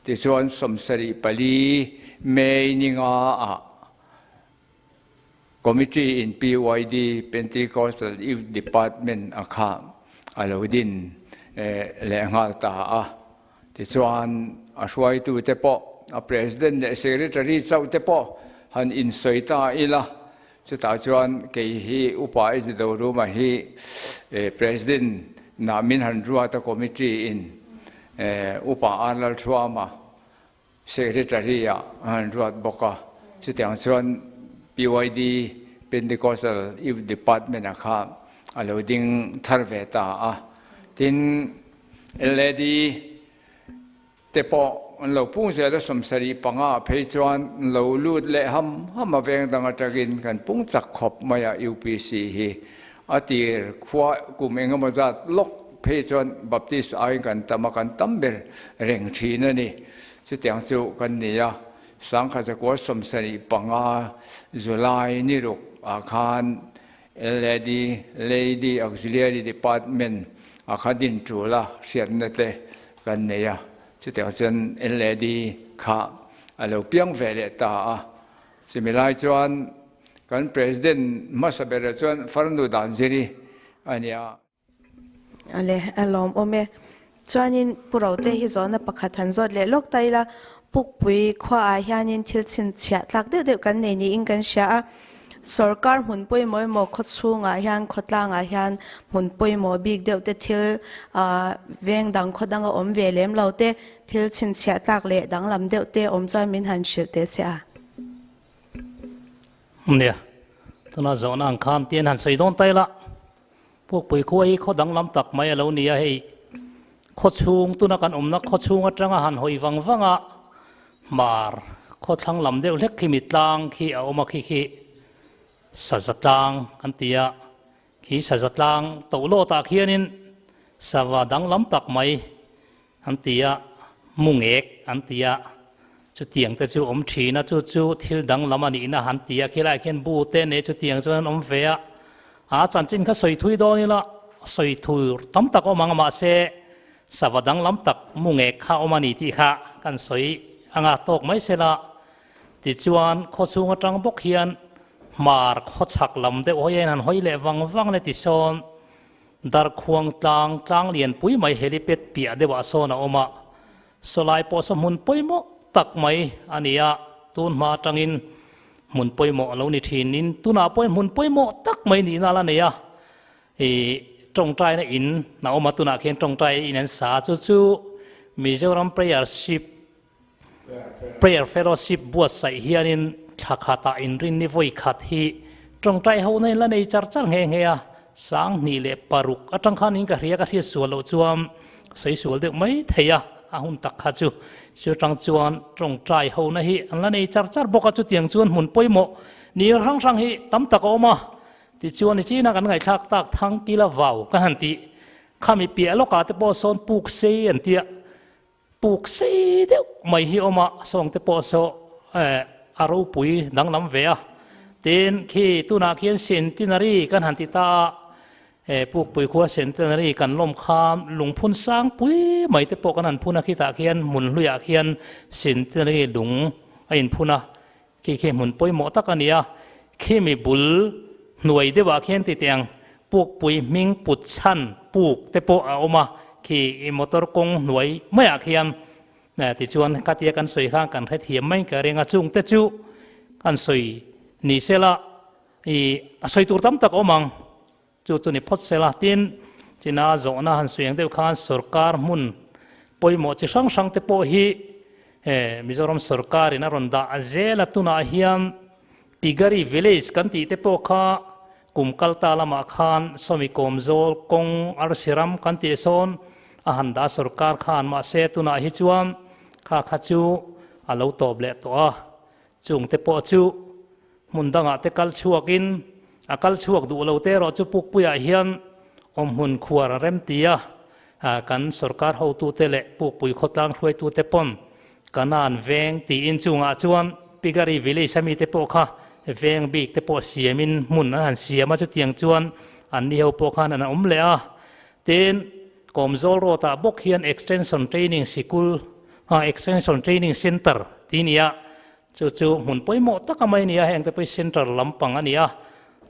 Tichuan 74 May ni nga ah Committee in PYD, Pentecostal Youth Department, a kha a lo din leh nghal ta a. Tichuan a hruaitute pawh, a President leh Secretary chauh te pawh han insawi ta ila, chutah chuan kei hi Upa Isidore Ruma hi President nah min han ruat a Committee in Upa R Lalthuama Secretary ah a han ruat bawk a, chutiang chuan PYD, Pentecostal Youth Department ah kha a lo ding thar ve ta a. Tin, LAD te pawh an lo pung zel a, 75 ah phei chuan an lo lut leh ham ham a, veng dang atangin kan pung chak khawp mai a UPC hi. A tir khua kum engemaw zat lawk phei chuan Baptist aiin kan tam a, kan tam ber reng thin a ni. Chutiang chu kan ni a, 1975 July ni ruk ah khan LAD, Lady Auxiliary Department, ah kha din tul a hriatna te kan nei a, chutiang chuan LAD kha a lo piang ve leh ta a. Chumi lai chuan Kan President hmasa berah chuan farnu dan zir hi a ni a. Ale, a lawmawm e. Chuanin Pu Rote hi zawhna pakhat han zawt leh lawk ta ila, Pukpui khuaah hianin thil chhinchhiah tlak deuh deuh kan nei niin kan hria a. Sorkar hmun pawimawh emaw khaw chhungah hian khawtlangah hian hmun pawimawh bik deuh te thil veng dang khaw danga awm ve lem lo te thil chhinchhiah tlak leh danglam deuh te awm chuan min han hrilh teh che a. Nia, tuna zawhna ang khan tian han sawi dawn ta ila, Pukpui khua hi khaw danglam tak mai a lo ni a, hei khaw chhung tuna kan awmna khaw chhung atanga han hawi vang vang a, hmar khaw thlang lam deuh hlek khi mi tlang khi a awm a, khi khi saza tlang kan ti a, khi saza tlang toh lawtah khianin sava danglam tak mai An ti a, mu ngek an ti a, chutiang te chu awm thin a, chu chu thil danglam a nihna han ti a, khilaiah khian bu te nei chutiang chuan an awm ve a, a chanchin kha sawi thui dawn ila sawi thur tam tak awm ang a, mahse sava danglam tak mu ngek kha awm a ni tih kha kan sawi anga tawk mai sela. Tichuan, khawchhung atang bawk hian hmar khawchhak lam deuh hawi a inhan hawi leh vang vang le tisawn Darkhuang tlang tlang lianpui mai helipad piah deuhah sawn a awm a, sawlai pawh saw hmun pawimawh tak mai a ni a, tun hma atangin hmun pawimawh a lo ni thinin tunah pawhin hmun pawimawh tak mai nihna a la nei a, Ih tawngtaina in a awm a, tunah khian tawngtai in an sa a, chu chu Mizoram Prayer Ship Prayer Fellowship buatsaih hianin thla khatah inrinni vawi khat hi tawngtai ho na in la nei char char nghe nghe a, 2006 atang khan in ka hria ka hriat sual loh chuan sawi sual deuh mai thei a, a hun tak kha chu chu tang chuan tawngtai ho na hi an la nei char char bawk a, chutiang chuan hmun pawimawh ni hrang hrang hi tam tak a awm a. Tichuan i china kan ngaihthlak tak thang kila vau ka han tih khami piah lawkah te pawh sawn puk sei an tia puk sei deuh mai hi awm a sawng te pawh saw eh a ropui danglam ve a tin khi tunah khian centenary kan han ti ta a eh pukpui khua centenary kan lawm khan lungphun sang pui mai te pawh kan han phun a khitah khian hmun hluiah khian centenary lung a inphun a Khi khi hmun pawimawh tak a ni a, khimi bul hnuai deuhah khian ti teh ang, pukpui hming put chhan puk te pawh a awm a, khi i motor kawng hnuai maiah khian tichuan khatia kan sawi khan kan hrethiam mai ka ring a, chung te chu kan sawi ni sela i a sawi tur tam tak a awm ang. Chu chu ni phawt sela, tin, china zawhna han sawi ang deuh khan sorkar hmun pawimawh chi hrang hrang te pawh hi Mizoram sorkarin a rawn dah zel a, tunah hian Pigari village kan tih te pawh kha kum kal ta lamah khan Sawmi Kawmzawl kawng Arsiram kan tih sawn a han dah sorkar khan mahse tunah hi chuan kha kha chu a lo tawp leh tawh a, chung te pawh chu Hmun dangah te kal chhuakin a kal chhuak duh lo te erawh chu Pukpuiah hian awmhmun khuar a rem ti a, kan sorkar hotute leh Pukpui khawtlang hruaitute pawn Kanan veng tiin chungah chuan Pigari village a mite pawh kha veng bik te pawh siamin hmun an han siam a, chutiang chuan anni ho pawh khan an awm leh a. Tin, Kawmzawl Road ah bawk hian Extension Training Sikul, Extension Training Centre ti nia Chu chu hmun pawimawh tak a mai a ni a, heng te pawh hi centre lampang a ni a,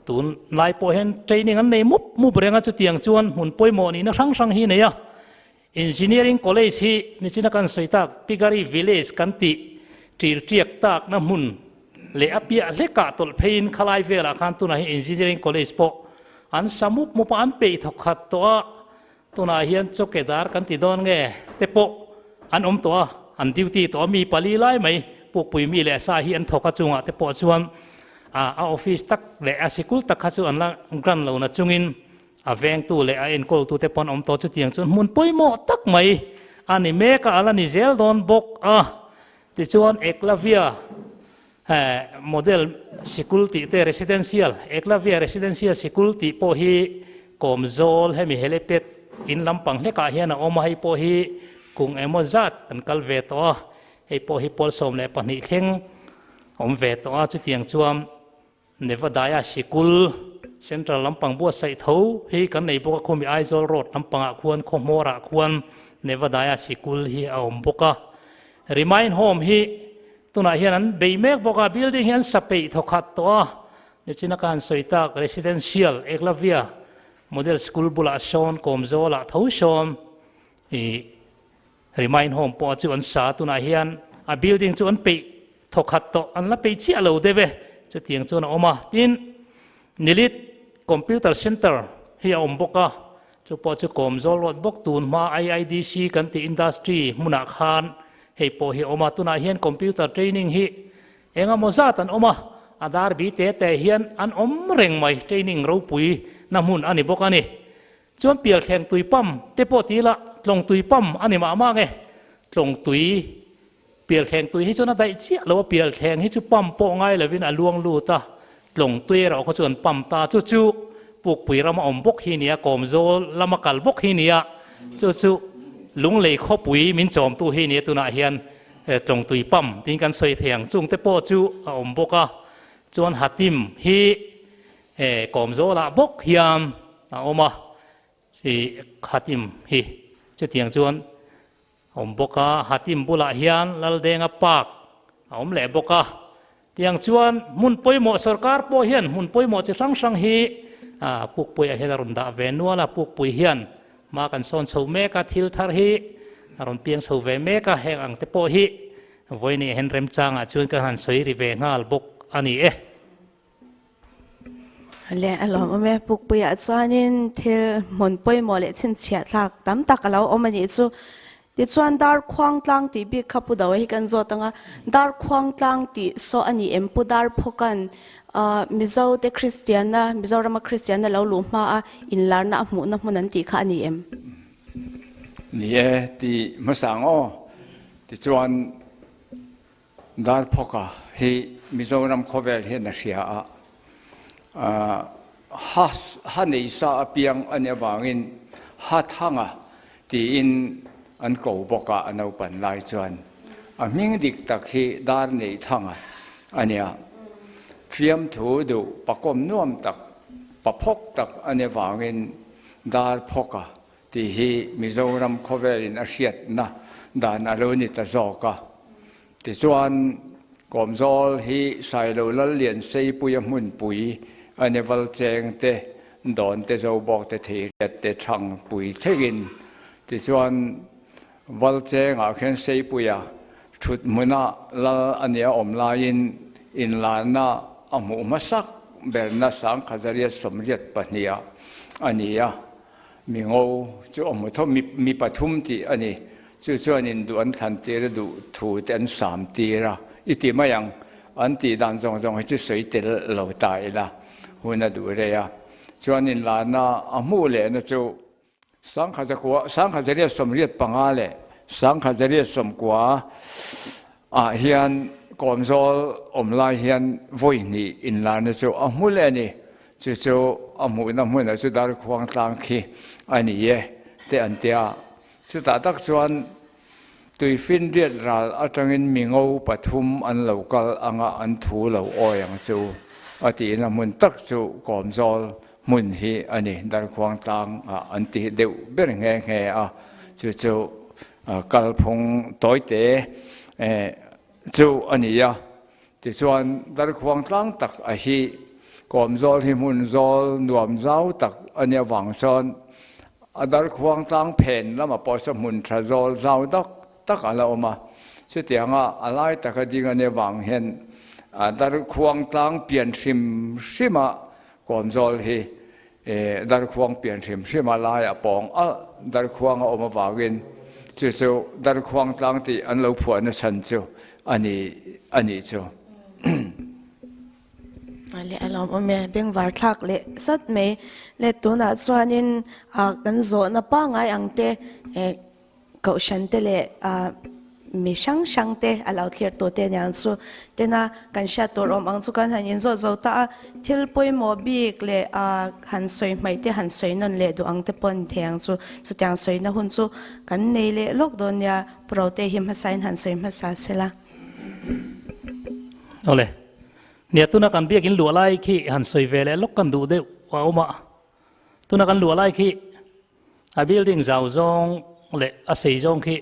tun lai pawh hian training an nei mup mup reng a, chutiang chuan hmun pawimawh nihna hrang hrang hi a nei a. Engineering College hi nichina kan sawi tak Pigari Village kan tih ṭil ṭiak takna hmun leh a piah hlekah tawlh pheiin khalai velah khan tunah hian Engineering College pawh an sa mup mup a, an peih thawk khat tawh a, Tunah hian chawkedar kan ti dawn nge te pawh an awm tawh a, an duty tawh a, mi pali lai mai pukpui mi leh sa hi an thawk a chungah te pawh chuan a office tak leh a sikul tak kha chu an la grant lo na chungin a vengtu leh a enkawltu te pawh an awm tawh chutiang chuan hmun pawimawh tak mai a ni mek a, a la ni zel dawn bawk a. Tichuan Eklavya Model sikul tih te Residential, Eklavya Residential Sikul tih pawh hi Kawmzawl hemi helipad in lampang hlekah hian a awm a, hei pawh hi kung emaw zat kan kal ve tawh a, hei pawh hi pawl 12 thleng awm ve tawh a, chutiang chuan Nevadaya Sikul Central lampang buatsaih tho hi kan nei bawk a, khumi Aizawl Road lampangah khuan khawhmawrah khuan Nevadaya Sikul hi a awm bawk a. Remind Home hi tunah hian an bei mek bawk a, building hi an sa peih thawkhat tawh a, nichina ka han sawi tak Residential Eklavya Model School bulah sawn Kawmzawlah tho sawn ih Remind Home pawh chu an sa tunah hian a building chu an peih thawkhat tawh an la peih chiah lo deuh e chutiang chuan a awm a tin Nilit Computer Center hi a awm bawk a chu pawh chu Kawmzawl Road bawk tun hma IIDC kan tih industry hmunah khan hei pawh hi a awm a tunah hian computer training hi engemaw zat an awm a a dar bi te te hian an awm reng mai training ropui na hmun a ni bawk a ni. Chuan pialthleng tui pump te pawh ti ila tlawng tui pump a ni mah mah nge? Tlawng tui, pialthleng tui hi chuan a daih chiah lo a, pialthleng hi chu pump pawh ngai lovin a luang lut a, tlawng tui erawh khaw chu an pump ta. Chu chu Pukpui rama awm bawk hi nia, Kawmzawl lama kal bawk hi nia, chu chu Lunglei khawpui min chawmtu hi nia tunah hian tlawng tui pump tiin kan sawi thei ang. Chungte pawh chu a awm bawk a, chuan Hatim hi He Kawmzawlah bawk hian a awm a, chi Hatim hi chutiang chuan a awm bawk a, Hatim bulah hian Laldenga Park a awm leh bawk a. Tiang chuan hmun pawimawh sorkar pawh hian hmun pawimawh chi hrang hrang hi Pukpuiah hian a rawn dah ve nual a, Pukpui hian hma kan sawn chho mek a, thil thar hi a rawn piang chho ve mek a, heng ang te pawh hi vawiin hian remchangah chuan ka han sawi ri ve nghal bawk a ni e. Le a lawm awm e, Pukpuiah chuanin thil hmun pawimawh leh chhinchhiah thlak tam tak a lo awm a nih chu. Tichuan Darkhuang tlang tih bik kha Pu Dawa hi kan zawt ang a, Darkhuang tlang tih saw a ni em Pu Darphawka'n Mizo te Kristianna, Mizorama Kristianna lo luh hma a inlarna a hmuhna hmun an tih kha a ni em? Ni e, ti hmasa ang aw. Tichuan Darphawka hi Mizoram khawvel hian a hria a, ha ha nei sa apiang a nih avangin ha thanga tiin an ko bawk a, a naupan lai chuan a hming dik tak hi Dar neih thanga a nia. Fiamthu duh pakawm nuam tak, paphawk tak a nih avangin Darphawka Tih hi Mizoram khawvelin a hriatna dan a lo ni ta zawk a. Tichuan, Kawmzawl hi Sailo Lallian Seipuia hmunpui a ni val cheng te, dawn te Zobawk te Theiriat te Thangpui thlengin. Tichuan, val chengah khian Seipuia thut hmuna lal a nia awm laiin inlarna a hmuh hmasak berna Sangkhazariat 82ah a ni a. Mi ngo chu a hmu tho, mi pathum tih a ni. Chu chuanin duh an thlan tir a, duh thu te an sam tir a, i ti mai ang. An tih dan zawng zawng hi chu sawi tel lo ta ila, hun a duh rei a. Chuanin lana a hmuh lehna chu Sangkhajakua, 1985 leh 1990 ah hian Kawmzawl awm lai hian vawi hnih inlarna chu a hmu leh a ni. Chu chu a hmuhna hmunah chu Darkhuang tlang khi a ni e te an ti a. Chutah tak chuan Tuifinriat ral atangin mi ngo pathum an lo kal anga an thu lo awi ang chu a tihna hmun tak chu Kawmzawl hmun hi a ni. Darkhuang tlang ah an ti deuh ber nghe nghe a. Chu chu kalphung tawite chu a ni a. Tichuan, Darkhuang tlang tak a hi Kawmzawl hi hmun zawl nuam zau tak a nih avang chuan a Darkhuang tlang phen lamah pawh saw hmun tha zawl zau tak tak a la awm a. Chutianga a lai taka ding a nih avang hian Darkhuang tlang pian hrim hrima Kawmzawl hi Darkhuang pian hrim hrim a lai a pawng alh Darkhuang a awm avangin chu chu Darkhuang tlang tih an lo phuah na chhan chu a ni a nih chu. Le a lawm awm e, bengvar thlak leh sat mai. Le tunah chuanin kan zawhna pangngai ang te Kohhran te leh mi hrang hrang te a lo thlir tu te aniang chu tena kan hriat tur awm ang chu kan han inzawt zo ta a, thil pawimawh bik leh han sawi hmaih te han sawi nawn leh duh ang te pawh an thei ang chu, chutiang sawina hun chu kan nei leh lawk dawn nia, Pu Rote hi hmasain han sawi hmasa sela. Awle, nia tuna kan biakin luah lai khi han sawi ve leh lawk kan duh deuh a awm a, tuna kan luah lai khi A building zau zawng leh a sei zawng khi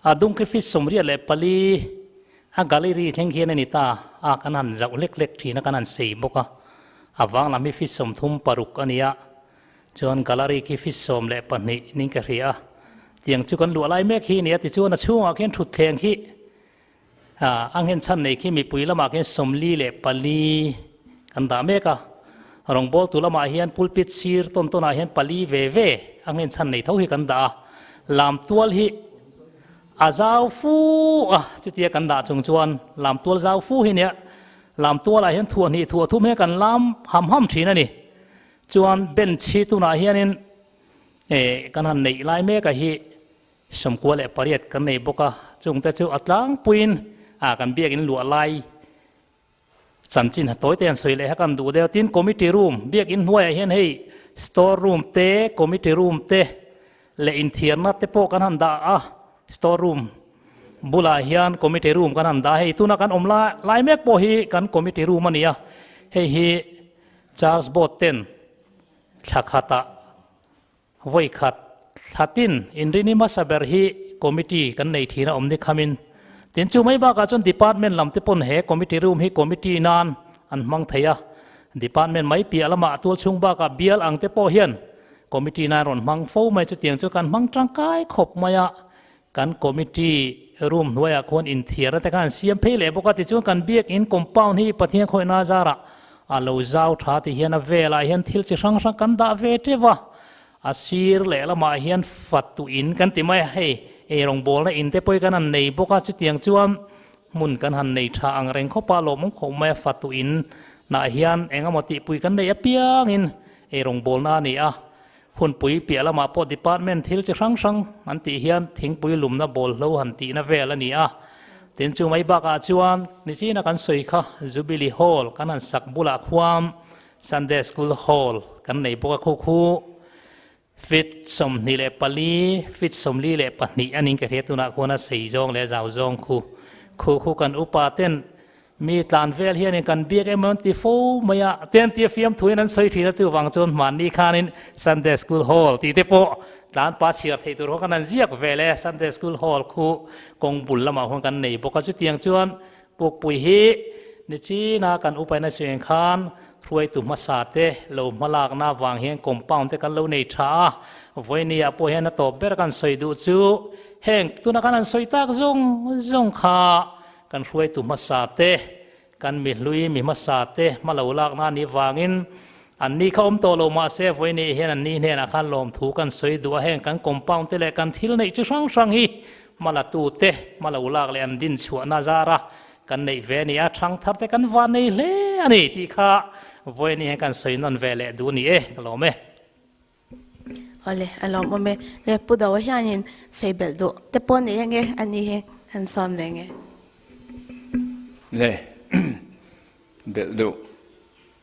a dung khi feet 84 a gallery thleng khian a ni ta a, kan han zauh hlek hlek thin a, kan han sei bawk a, a vang lam hi feet 36 a ni a, chuan gallery khi feet 12 ning ka hria a, tiang chu kan luah lai mek hi a ni a, tichuan a chhungah khian thutthleng khi A nghenchhan nei khi mipui lamah khian 44 kan dah mek a, rawngbawltu lamah hian pulpit sir tawn tawnah hian pali ve ve a nghenchhan nei tho hi kan dah a, lam tual hi a zau fu a, chutia kan dah chung chuan lam tual zau fu hi nia, lam tualah hian thuah hnih thuah thum hian kan lam ham ham thin a ni. Chuan bench hi tunah hianin kan han neih lai mek a hi 98 kan nei bawk a, chungte chu a tlangpuiin ah kan biakin luah lai chanchin ha tawi te han sawi leh kha kan duh deuh. Tin, committee room, biakin hnuaiah hian hei store room te, committee room te leh inthiarna te pawh kan han dah a, store room bulah hian committee room kan han dah a, hei tuna kan awm lai mek pawh hi kan committee room a ni a, hei hi charge board ten thla khatah Vawi khat thlatin inrini hmasa ber hi committee kan nei thin a awm ni khamin. Tin, chu mai bakah chuan department lam te pawn he committee room hi committee nan an hmang thei a, department mai piah lamah tual chhung bakah bial ang te pawh hian committee nan rawn hmang fo mai chutiang chu kan hmang tangkai khawp mai a, kan committee room hnuaiah khuan inthiarna te kha an siam phei leh bawk a, tichuan kan biakin compound hi Pathian khawihna zarah a lo zau tha ti hian a velah hian thil chi hrang hrang kan dah ve teuh a, A sir lehlamah hian fatu in kan ti mai a, hei eirawngbawlna in te pawh hi kan han nei bawk a, chutiang chuan hmun kan han nei tha ang reng khawp a, lawmawm khawp mai a, fatu in nah hian eng emaw tihpui kan nei apiangin eirawngbawlna a ni a, hunpui piah lamah pawh department thil chi hrang hrang an tih hian thingpui lumna bawlhlo han tihna vel a ni a, tin chu mai bakah chuan nichina kan sawi kha Jubilee Hall kan han sak bulah khuam Sunday School Hall kan nei bawk a, khu khu feet 24, feet 42 a ning ka hria tunah khuan a sei zawng leh a zau zawng khu khu khu kan upa ten mi tlan vel hianin kan biak em an ti fo mai a, te an tia fiam thuin an sawi thin a, chuvang chuan hmanni khanin Sunday School Hall tih te pawh tlan pa chhiar theih tur khaw kan han ziak vel e, Sunday School Hall khu kawng bul lamah khuan kan nei bawk a, chutiang chuan Pukpui hi nichina kan upaina suieng khan hruaitu hmasa te lo hmalakna avang hian compound te kan lo nei tha a, vawinia pawh hian a tawp ber kan sawi duh chu heng tuna kan han sawi tak zawng zawng kha kan hruaitu hmasa te kan mihlui mi hmasa te hma lo lakna a nih vangin an ni kha awm tawh lo mahse vawinia hian an ni hnenah khan lawmthu kan sawi duh a, heng kan compound te leh kan thil neih chi hrang hrang hi Hmalatute hma lo lak leh an din chhuahna zara kan neih ve a ni a, thang thar te kan van nei hle a ni tih kha vawiin hian kan sawi nawn ve leh duh a ni e, ka lawm e. Awle, a lawmawm e. Le Pu Doa hianin sawi belh duh te pawh nei ange a ni hi kan sawm leh nge. Le belh duh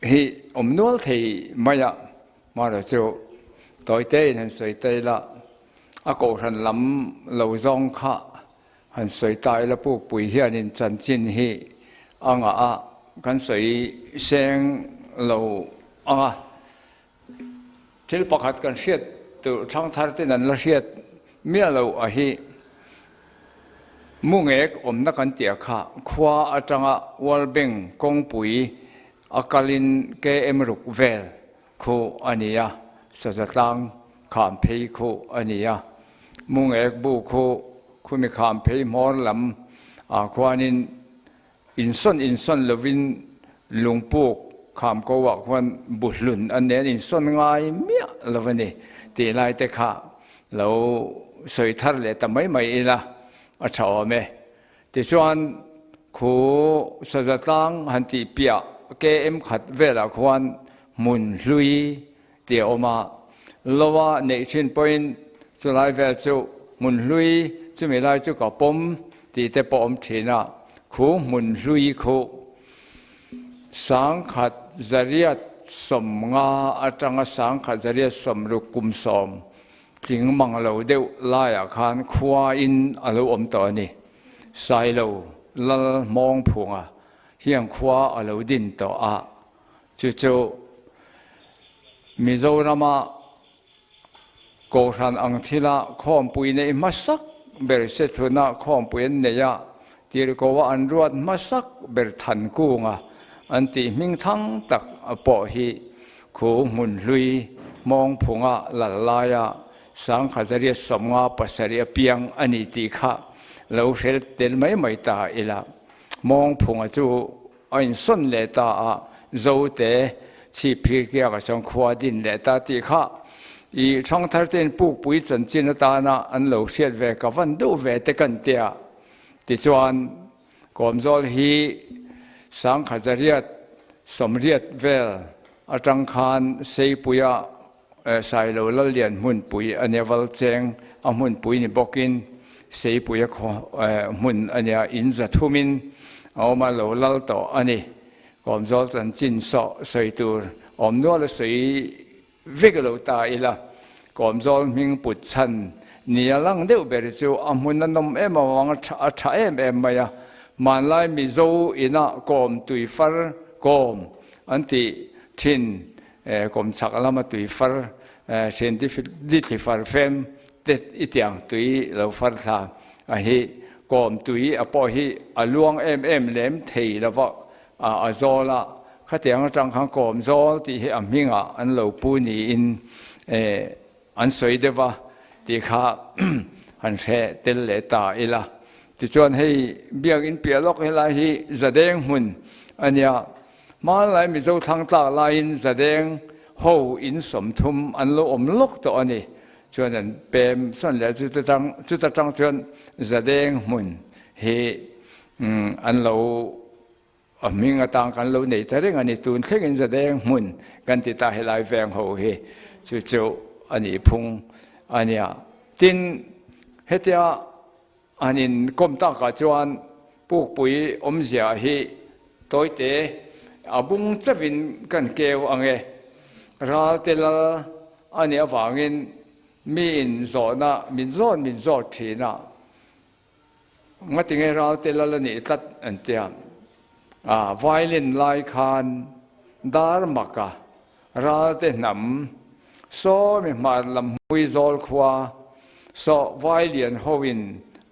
hi awm nual thei mai a, mahrawh chu tawi tein han sawi ta ila, A kohhran lam lo zawng kha han sawi ta ila Pukpui hianin chanchin hi a ngah a, kan sawi seng lo ang a. Thil pakhat kan hriat tur thangthar ten an la hriat miah lo a hi Mungek awmna kan tih a kha khua atanga World Bank kawngpui a kalin KM ruk vel Khu a ni a, saza tlang kham phei khu a ni a, mungek bu khu khumi kham phei hmawr lam ah khuanin insawn insawn lovin lungpuk kham ko ah khuan bu hlun an nei an insawn ngai miah lo a ni tih lai te kha lo sawi thar leh ta mai mai ila a tha awm e. Tichuan khu saza tlang han tih piah KM khat velah khuan hmun hlui tih a awm a, Loa neih thin pawhin chulai vel chu hmun hlui chumi lai chu ka pawm tih te pawh awm thin a, khu hmun hlui khu 1150 atanga 1160 kum sawm Tling mang lo deuh laiah khan khuain a lo awm tawh a ni. Sailo Lal Hmawngphunga hian khua a lo din tawh a, chu chu Mizorama Kohhran ang thila khawmpui neih hmasak ber Sethluna khawmpui an nei a, Tirhkoa an ruat hmasak ber Thankunga an tih hming thang tak pawh hi Khu hmun hlui Hmawngphunga lal laia 1957 a piang a ni tih kha lo hrel tel mai mai ta ila. Hmawngphunga chu a insawn leh ta a, Zote chhipphir kiakah chuan khua din leh ta tih kha i thangthar tein pukpui chanchin atana an lo hriat ve ka van duh ve te kan tia. Tichuan Kawmzawl hi 1980 vel atang khan Seipuia Sailo Lallian hmunpui a nia Valcheng a hmunpui ni bawkin Seipuia hmun a nia in za thumin a awm a lo lal tawh a ni. Kawmzawl chanchin sawh sawi tur awm nual a sawi Vek lo ta ila, Kawmzawl hming put chhan ni a lang deuh ber chu a hmun a nawm em avang a tha em em mai a, hmanlai Mizo inah kawm tui far kawm an tih thin kawm chhak lama tui far thin dithli far fem te i tiang tui lo far thla a hi. Kawm tui a pawh hi a luang em em lem thei lo va, a zawl a, khatiang atang khan kawm zawl tih hi a hmingah an lo pu niin an sawi deuh a tih kha han hre tel leh ta ila. Tichuan hei biakinn piah lawk helai hi Zadeng hmun a nia, hmanlai Mizo thlang tlak laiin Zadeng ho in 30 an lo awm lawk tawh a ni. Chuan an pem sawn leh chuta tang chuta tang chuan Zadeng hmun hi an lo a hming atang kan lo nei ta reng a ni. Tun thlengin Zadeng hmun kan ti ta helai veng ho hi chu chu a nih phung a nia. Tin, hetia Han inkawm takah chuan Pukpui awmzia hi tawite a bung chauhin kan keu ang e. Ralte lal a nih avangin miin zawhna min zawt min zawt thin a, ngatinge ralte lal a nih tlat an tia. A violin lai khan dar maka Ralte hnam, Sawmi hmar lam hmui zawl khua, sawh vailian hoin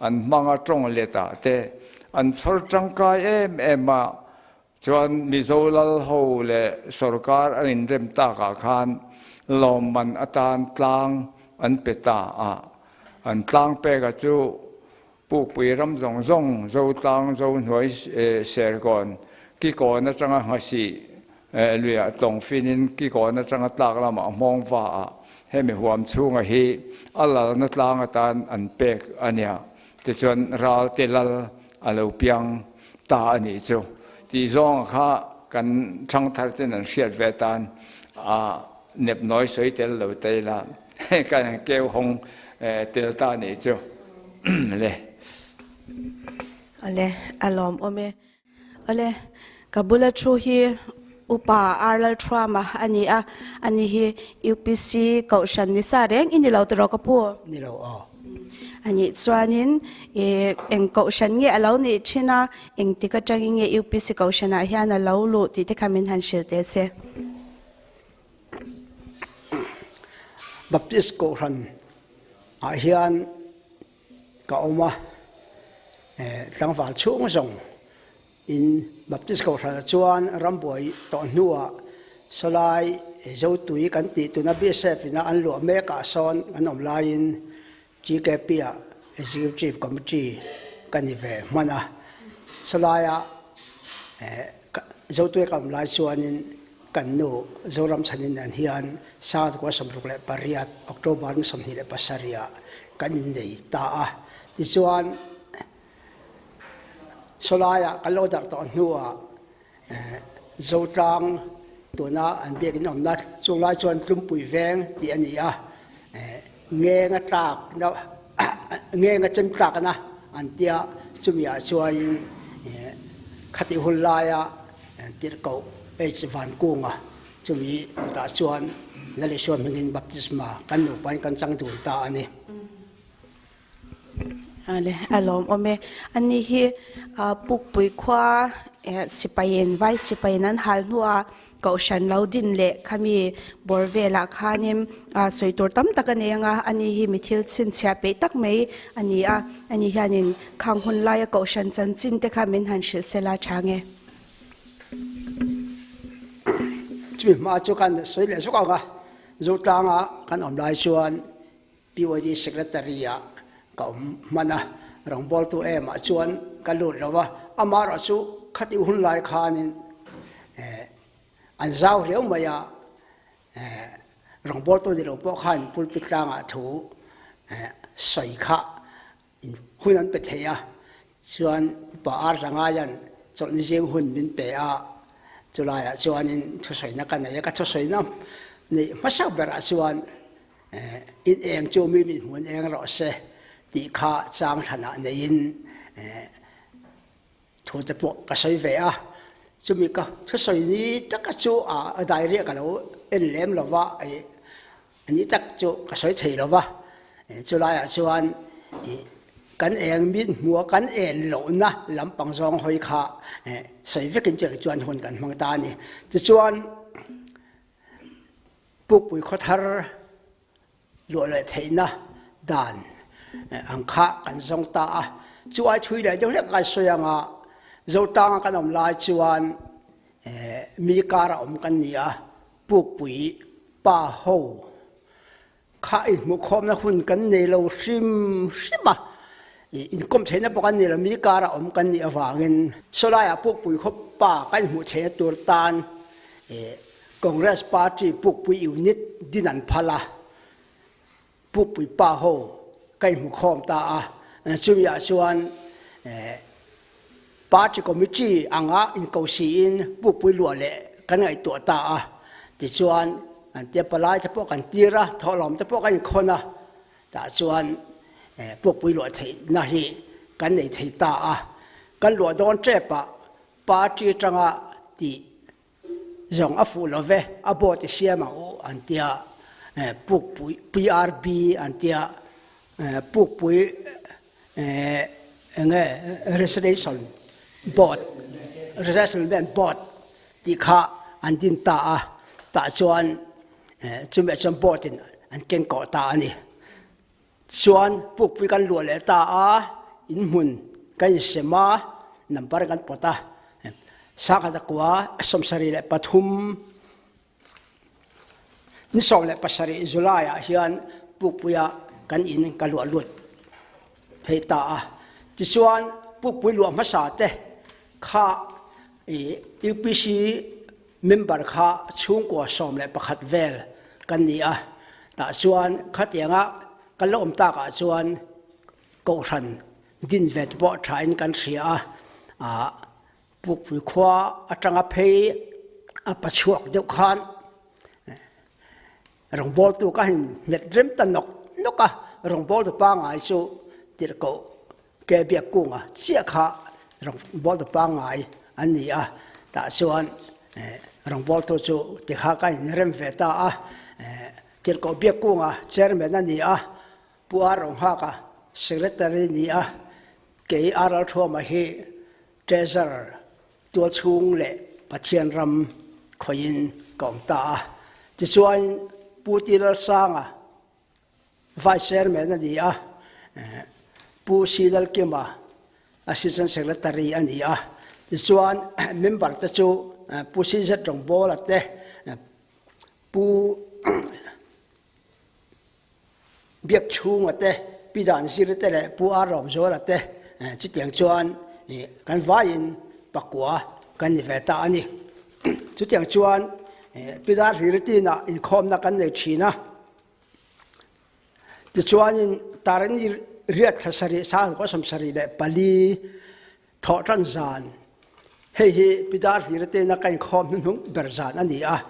an hmanga tawng letah te an chhawr tangkai em em a, chuan Mizo lal ho leh sorkar an inrem takah khan lawmman atan tlang an pe ta a, an tlang peka chu Pukpui ram zawng zawng, Zotlang, Zohnuai, Serkawn, Kikawn atanga Nghasih luiah tlawng finin Kikawn atanga tlak lamah hmawng va ah hemi huam chhunga hi a lalna tlang atan an pek a nia. Tichuan ral te lal a lo piang ta a nih chu. Tih zawnga kha kan thangthar ten an hriat ve atan a nepnawi sawi tel lo ta ila kan keu hawng tel ta a nih chu. Le. Ale, a lawm awm e. Ale, ka bula thu hi Upa Arlal Thuama a ni a, ani hi UPC Kohhran ni sa reng i ni lo tawh ka pu? Ni lo aw. A nih chuanin i eng Kohhran nge a lo nih thin a, engtik atangin nge UPC Kohhranah hian a lo luh tih te kha min han hrilh teh che. Baptist Kohhran ah hian ka awm a, tlangval chhung zawng in Baptist Kohhran ah chuan rambuai tawh hnuah sawlai Zotui kan tih tuna BSF ina an luah mek ah sawn kan awm laiin GKP ah Executive Committee ka ni ve hman a, sawlai ah Zotui ka awm lai chuanin Kan nu Zoram chhanin nen hian Sangtukua 68 October ni 27 ah kan innei ta a. Tichuan sawlaiah kan lo darh tawh hnuah Zotlang tuna an biakin awmna chunglai chuan Tlumpui veng tih a ni a. Ngenga tlak ngenga chem tlakna an tia chumi ah chuanin khatih hun laia tirhkoh H Vankunga chumi kutah chuan Lalisua hmingin baptisma kan nupain kan chang dun ta a ni. Ale a lawm awm e. Ani hi Pukpui khua sipaiin vai sipaiin an hal hnuah Kohhran lo din leh khami bawr velah khanin sawi tur tam tak a nei ang a, ani hi mi thil chhinchhiah peih tak mai a ni a, ani hianin khang hun laia Kohhran chanchin te kha min han hrilh sela tha nge. Chumi hma chu kan sawi leh zuk ang a, Zotlanga kan awm lai chuan PYD Secretary ah ka awm hman a, rawngbawltu em ah chuan ka lut lo a, amaherawh chu khatih hun lai khanin an zau riau mai a, rawngbawltu ni lo pawh khan pulpit tlangah thu sawi kha Hun an pe thei a, chuan Upa Ar Zangaia'n chawlhni zing hun min pe a, chulaiah chuanin thusawina ka nei a, ka thusawina neih hmasak berah chuan in eng chu mi min hmuh in eng rawh se tih kha chang thlanah neiin Thu te pawh ka sawi ve a, chumi ka thusawi ni taka chu a diary ka lo en lem lo va, a ni tak chu ka sawi thei lo va, chulaiah chuan kan eng mit hmua kan en lohna lampang zawng hawi kha sawi vekin chuan hun kan hmang ta a ni. Tichuan Pukpui Khawthar Luah leh theihna dan ang kha kan zawng ta a. Chu ai thui leh deuh hlek kan sawi anga Zotanga kan awm lai chuan mi kara awm kan ni a, Pukpui pa ho kha inhmuhkhawmna hun kan nei lo hrim hrim a, inkawm theihna pawh kan nei lo, mi kara awm kan nih avangin sawlaiah Pukpui khaw pa kan inhmuh theihna tur tan Congress Party Pukpui Unit din an phal a, Pukpui pa ho ka inhmukhawm ta a, chumiah chuan Party Committee anga inko siin Pukpui luah leh kan ngaihtuah ta a, tichuan an tia palai te pawh kan tir a, thawhlawm te pawh kan inkhawn a, tah chuan Pukpui luah theihna hi kan nei thei ta a, kan luah dawn tepah Party atanga tih Zawng a fuh lo ve, a boat i siam ang u an tia, Pukpui, PRB an tia, Pukpui enge Restoration Board, Resettlement Board tih kha an din ta a, tah chuan chumi ah chuan boat in an keng kawh ta a ni. Chuan pukpui kan luah leh ta a, inhmun kan insem a, number kan pawt a, Sangkhat a kua 73 ni 17 July ah hian pukpuia kan in ka luah lut phei ta a. Tichuan pukpui luah hmasa te kha UPC Member kha chhungkua 11 vel kan ni a, tah chuan khatianga kan la awm takah chuan Kohhran din ve te pawh thain kan hria a, ah Pukpui khua atanga phei a pachhuak deuh khan Rawngbawltu ka han hmet rem ta nawk nawk a, rawngbawltu pangngai chu tirhkoh ke biak kunga chiah kha rawngbawltu pangngai an ni a, tah chuan rawngbawltu chu tikha ka inrem ve ta a, tirhkoh biak kunga chairman a ni a, Pu Ar Ronghaka secretary ni a, kei Ar Ralthuama hi treasurer Tualchhung leh Pathian ram khawihin ka awm ta a. Tichuan Pu Ti Lalsanga Vice Chairman a ni a, Pu Si Lalkima Assistant Secretary a ni a. Tichuan member te chu Pu CZ Rawngbawla te, Pu Biak chhunga te, Pi Dan Zira te leh Pu Ar Rawmzuala te chutiang chuan kan vaiin pakua kan ni ve ta a ni. Chutiang chuan Pi Dar Hlira tinah inkhawmna kan nei thin a. Tichuanin Tarani riat thla sarih sangkua 74 Thawh tan zan, Hei hi Pi Dar Hlira tena ka inkhawm hnuhnung ber zan a ni a.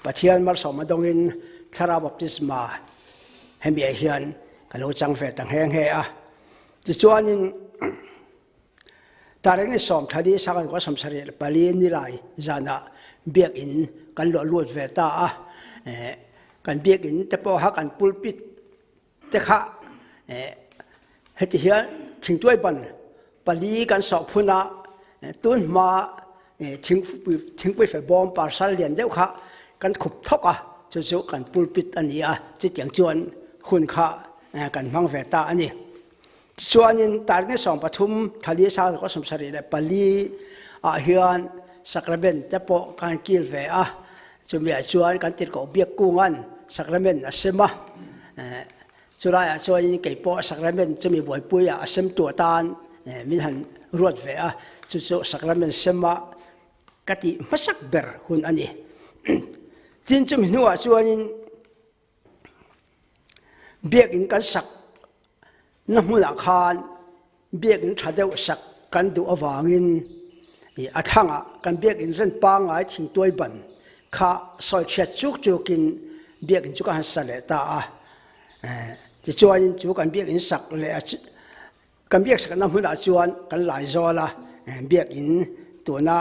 Pathian malsawm a dawngin Thlarau Baptisma hemi ah hian ka lo chang ve ta nghe nghe a. Tichuanin Tarek ni 14 1974 nilai zanah biakinn kan luah lut ve ta a. Kan biakinn te pawh kha kan pulpit te kha heti hian thingtuai ban pali kan sawh phun a, tun hma thingpui fe bawm parcel lian deuh kha kan khup thawk a, chu chu kan pulpit a ni a, chutiang chuan hun kha kan hmang ve ta a ni. Tichuanin tarni 13 thali 1974 ah hian sacrament te pawh kan kil ve a, Chumiah chuan kan tirhkoh biak kunga'n sacrament a sem a, chulaiah chuanin kei pawh sacrament chumi buaipuiah a semtu atan min han ruat ve a, chu chu sacrament sema ka tih hmasak ber hun a ni. Tin, chumi hnuah chuanin Biakinn kan sak na hmunah khan biakinn tha deuh sak kan duh avangin a thlangah kan biakinn ren pangngai thingtuai ban kha sawi chhiat chuk chukin biakinn chu ka han sa leh ta a. Tichuanin chu kan biakinn sak leh kan biak sakna hmunah chuan kan lai zawl a, biakinn tuna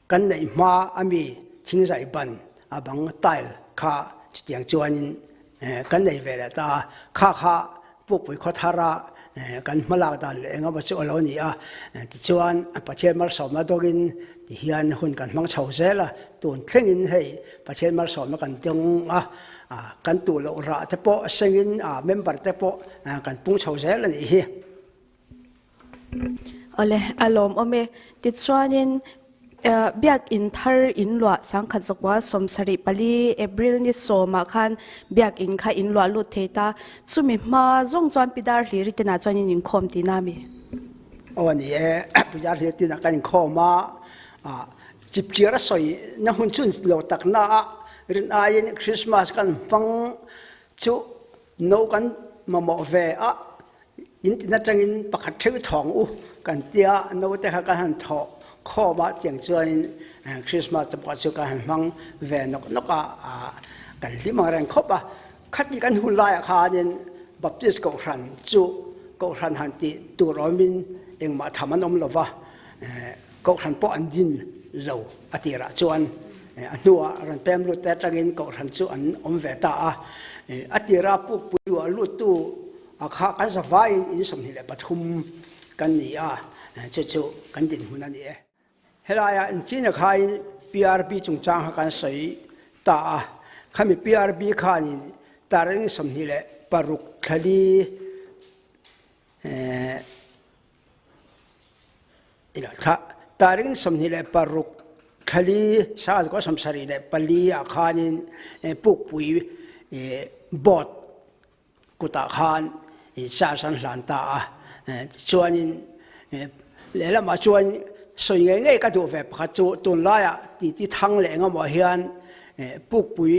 Kan neih hma a mi thingzai ban a bang tile kha chutiang chuanin kan nei ve leh ta a, kha kha Pukpui khawthara kan hmalak dan leh engemaw chu a lo ni a, tichuan Pathian malsawmna dawngin tihian hun kan hmang chho zel a, tun thlengin hei Pathian malsawmna kan dawng a. Kan tuh loh rah te pawh sengin member te pawh kan pung chho zel a nih hi. Awle, a lawmawm e. Tichuanin Biakinn thar in luah sangkhat zakua 74 April ni sawmah khan Biakinn kha in luah lut thei ta. Chumi hma zawng chuan Pi Darhliri tinah chuan in inkhawm tihna a mi? Aw a ni e, Pi Darhliri tinah kan inkhawm a, chipchiar a sawi na hun chu lo tak na a, rin aiin Christmas kan hmang chu no kan mamawh ve a, In tin atangin pakhat theuh thawng u kan tia naute kha kan han thawh khawm a, tiang chuanin Christmas te pawh chu kan han hmang ve nawk nawk a, kan hlim ang reng khawp a. Khati kan hun laiah khanin Baptist Kohhran chu Kohhran han tih tur awmin engmah tham an awm lo va, Kohhran pawh an din lo a tirah chuan a hnuah rawn pem lut te atangin Kohhran chu an awm ve ta a. A tira pukpui luah luttu A kha kan zavaiin in 23 kan ni a, chu chu kan dinhmun a ni e. Helaiah China khain PRB chungchang kha kan sawi ta a, khami PRB khanin taring 26 thlali Taring 26 thlali 1974 ah khanin Pukpui board kutah khan charge an hlan ta a, tichuanin lehlamah chuan sawi ngei ngei ka duh ve pakhat chu tunlaiah titi thang leh engemaw hian Pukpui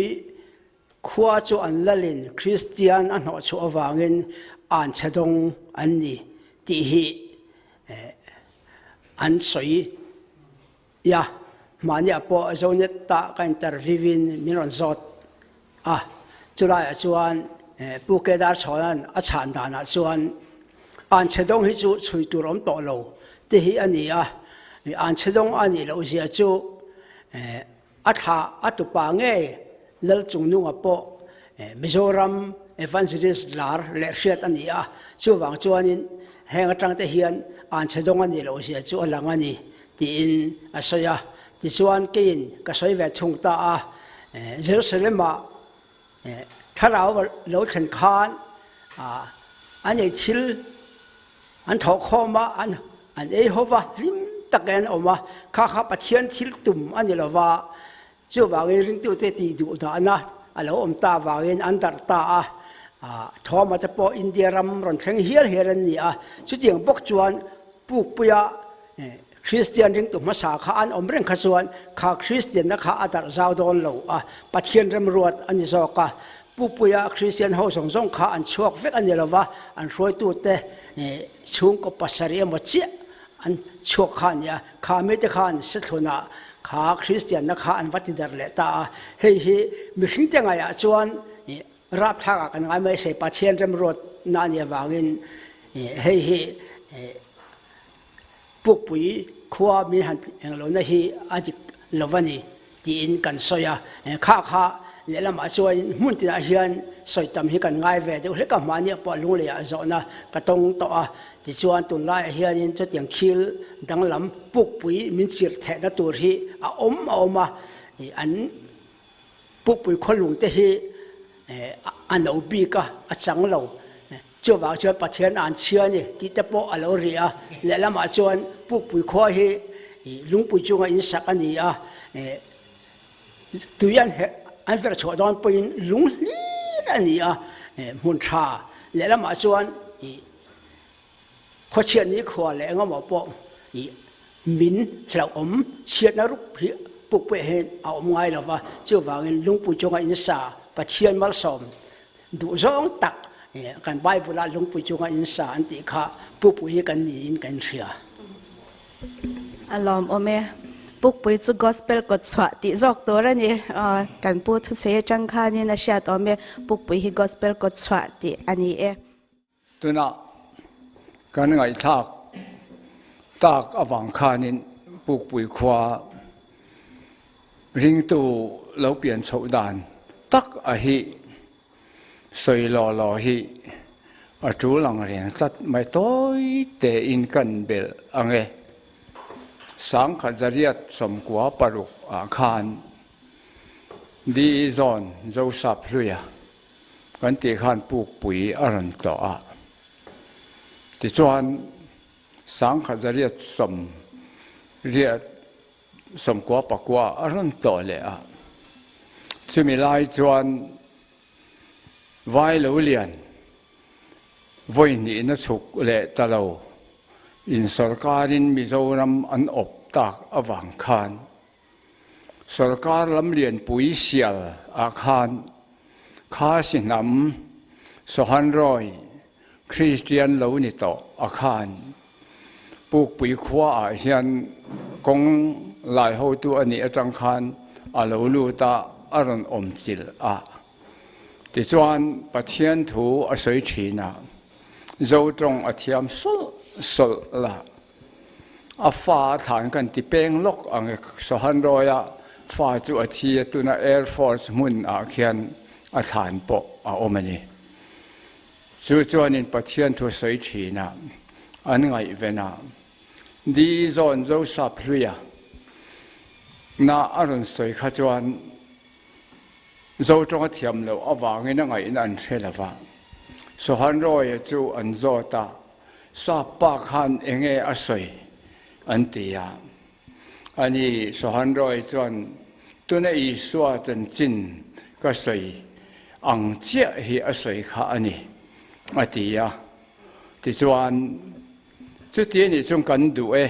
khua chu an lalin Kristian a hnawh chhuah avangin an chhe dawng an ni tih hi an sawi Ya, mahniah pawh Zonet ta ka interview in min rawn zawt a, chulaiah chuan Pu Kedar Chhawna'n a chhan danah chuan Anchhe dawng hi chu chhui tur awm tawh lo ti hi a ni a, Anchhe dawng a nih loh zia chu a thla a tupa ngei Lalchungnunga pawh Mizoram Evangelist lar leh hriat a ni a, chuvang chuanin heng atang te hian Anchhe dawng a nih loh zia chu a lang a ni tiin a sawi a. Tichuan keiin ka sawi ve thung ta a, Jerusalem-ah thlarau lo thlen khan an ei thil an thawh khawm a, an ei ho va, hlim takin an awm a, kha kha Pathian thil tum a ni lo va, Chuvangin ringtute tih duh dahna a lo awm ta avangin an darh ta a, Thawma te pawh India ram rawn thleng hial hial an ni a. Chutiang bawk chuan Pukpuia Kristian ringtu hmasa kha an awm reng kha chuan kha Kristianna kha a darh zau dawn lo a, Pathian remruat a ni zawk a. Pukpuia Kristian ho zawng zawng kha an chhuak vek a ni lo va, an hruaitute chhungkaw pasarih emaw chiah an chhuak kha a ni a. Kha mite khan Sethlunah kha Kristianna kha an va ti darh leh ta a, hei hi mihringte ngaiah chuan rapthlakah kan ngai mai se Pathian remruatna a nih avangin hei hi Pukpui khua min han englohna hi a dik lo a ni tiin kan sawi a, kha kha lehlamah chuan hmun tinah hian sawi tam hi kan ngai ve deuh hlek a, mahniah pawh lungleiah zawhna ka tawng tawh a. Tichuan tunlaiah hianin chutiang thil danglam pukpui min chirh thehna tur hi a awm a awm a, an pukpui khawlung te hi a no bik a, a chang lo. Chuvang chuan Pathian an chhia a ni tih te pawh a lo ri a, lehlamah chuan pukpui khua hi lungpui chunga in sak a ni a, tui an herh an verh chhuah dawn pawhin lung hlir a ni a, hmun tha lehlamah chuan Khawchhiat ni khua leh engemaw pawh i min hlauhawm chhiatna rup hi pukpui ah hian a awm ngai lo va, chuvangin lungpui chunga in sa Pathian malsawm duh zawng tak kan Bible ah lungpui chunga in sa an tih kha pukpui hi kan niin kan hria. A lawmawm e. Pukpui chu Gospel kawt chhuah tih zawk tur a ni. Kan pu thuchhei atang khanin a hriat awm e, Pukpui hi Gospel kawt chhuah tih a ni e. Tunah kan ngaihthlak tak avang khanin Pukpui khua ringtu lo pian chhoh dan tak a hi sawi law law hi a tul ang reng tlat mai tawi tein kan belh ang e. 1996 ah khan. Di zawn Zosap hluia kan tih khan pukpui a rawn tlawh a. Tichuan sangkhat zariat sawm riat 90 pakua a rawn tlawh leh a. Chumi lai chuan Vai lo lian vawi hnihna chhuk leh ta lo in sorkarin Mizoram an awp tak avang khan sorkar lam lianpui sial ah khan Khasi hnam Sohan Roy Kristian lo ni tawh a khan Pukpui khua ah hian kawng lai hotu a nih atang khan a lo lut a, a rawn awm chilh a. Tichuan Pathian thu a sawi thin a, Zo tawng a thiam sawlh sawlh la. A fa a thlan kan ti peng lawk ang e, Sohan Roy-a fa chu a thi a, tuna Air Force hmun ah khian a thlan pawh a awm a ni. Chu chuanin Pathian thu sawi thinah an ngaihven a, Di zawn Zosap hluia na a rawn sawi kha chuan Zo tawnga thiam loh avangin a ngaihna an hre lo va. Sohan Roy-a chu an zawt a, Sap pa khan enge a sawi? an ti a. Ani Sohan Roy chuan, Tuna Isua chanchin ka sawi ang chiah hi a sawi kha a ni, a ti a. Tichuan, Chuti a nih chuan kan duh e,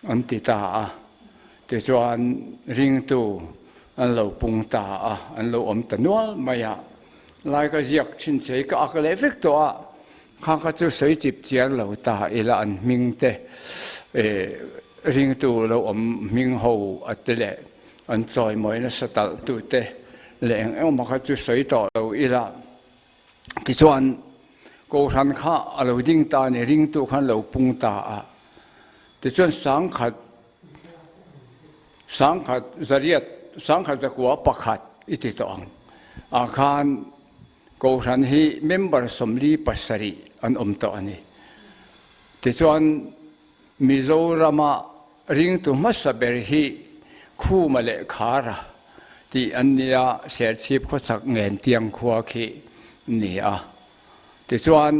an ti ta a. Tichuan, ringtu an lo pung ta a, an lo awm ta nual mai a. Lai ka ziak chhinchhei ka ak leh vek tawh a, kha kha chu sawi chip chiar lo ta ila an hming te ringtu lo awm hming ho a te leh an chawimawi nasa talh tu te leh eng eng emaw kha chu sawi tawh lo ila tichuan Kohhran kha a lo ding ta a ni, ringtu khan lo pung ta a, tichuan sangkhat Sangkhat zariat, sangkhat zakua pakhat i ti tawh ang. Ah khan Kohhran hi member 47 an awm tawh a ni. Tichuan Mizorama ringtu hmasa ber hi Khuma leh Khara tih an nia, Serchhip khawchhak Ngentiang khua khi ni a. Tichuan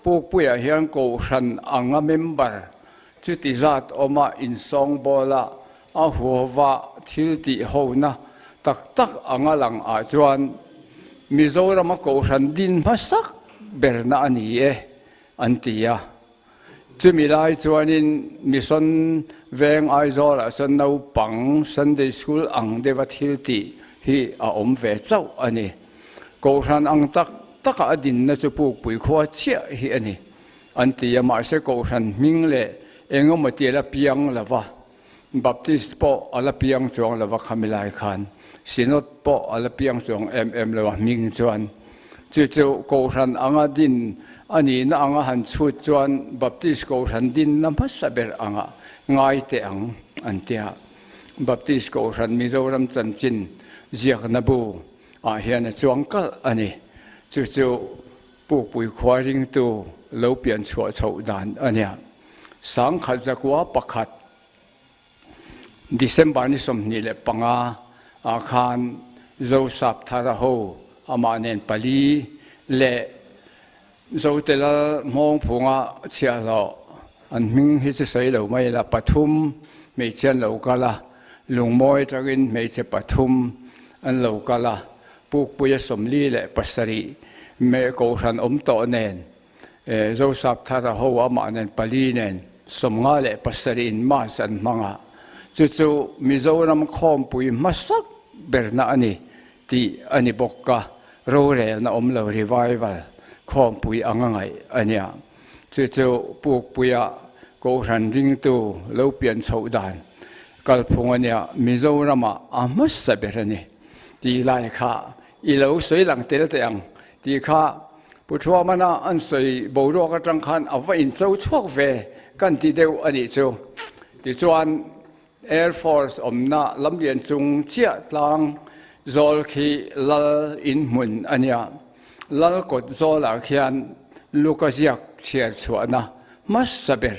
Pukpuiah hian Kohhran anga member chuti zat awma insawngbawl a, a huhova thil tih hona tak tak anga lang ah chuan Mizorama Kohhran din hmasak berna a ni e an ti a. Chumi lai chuanin Mission Veng Aizawlah chuan naupang Sunday School ang deuha thil tih hi a awm ve chauh a ni. Kohhran ang tak taka a dinna chu Pukpui khua chiah hi a ni an ti a, mahse Kohhran hming leh engemaw ti a la piang lo va, Baptist pawh a la piang chuang lo va khami lai khan Synod pawh a la piang chuang em em lo a hming chuan chu chu Kohhran anga din a nihna anga han chhut chuan Baptist Kohhran dinna hmasa ber anga ngai teh ang an ti a. Baptist Kohhran Mizoram chanchin ziakna bu ah hian a chuang kalh a ni. Chu chu Pukpui khua ringtu lo pian chhuah chhoh dan a nia. Sangkhat zakua pakhat December ni 25 ah khan Zosap Thara ho amah nen pali leh Zotelal hmawng phunga chhiahhlawh an hming hi chu sawi lo mai la pathum hmeichhe an lo kal a, lungmawi atangin hmeichhe pathum an lo kal a, Pukpuia 47 meh kohhran awm tawh nen Zosap Thara ho amah nen pali nen 57 in mass an hmang a, chu chu Mizoram khawmpui hmasak berna a ni tih a ni bawk a, rorelna awm lo revival khawmpui anga ngaih a nia. Chu chu Pukpuia Kohhran ringtu lo pian chhoh dan kalphung a nia, Mizoramah a hmasa ber a ni tih lai kha i lo sawi lang tel teh ang tih kha Pu Thuamana an sawi boruak atang khan a va incho chhuak ve kan ti deuh a nih chu. Tichuan Air Force awmna lamlian chung chiah tlang zawl khi lal in hmun a nia. Lal kawt zawlah khian Luka ziak chhiar chhuahna hmasa ber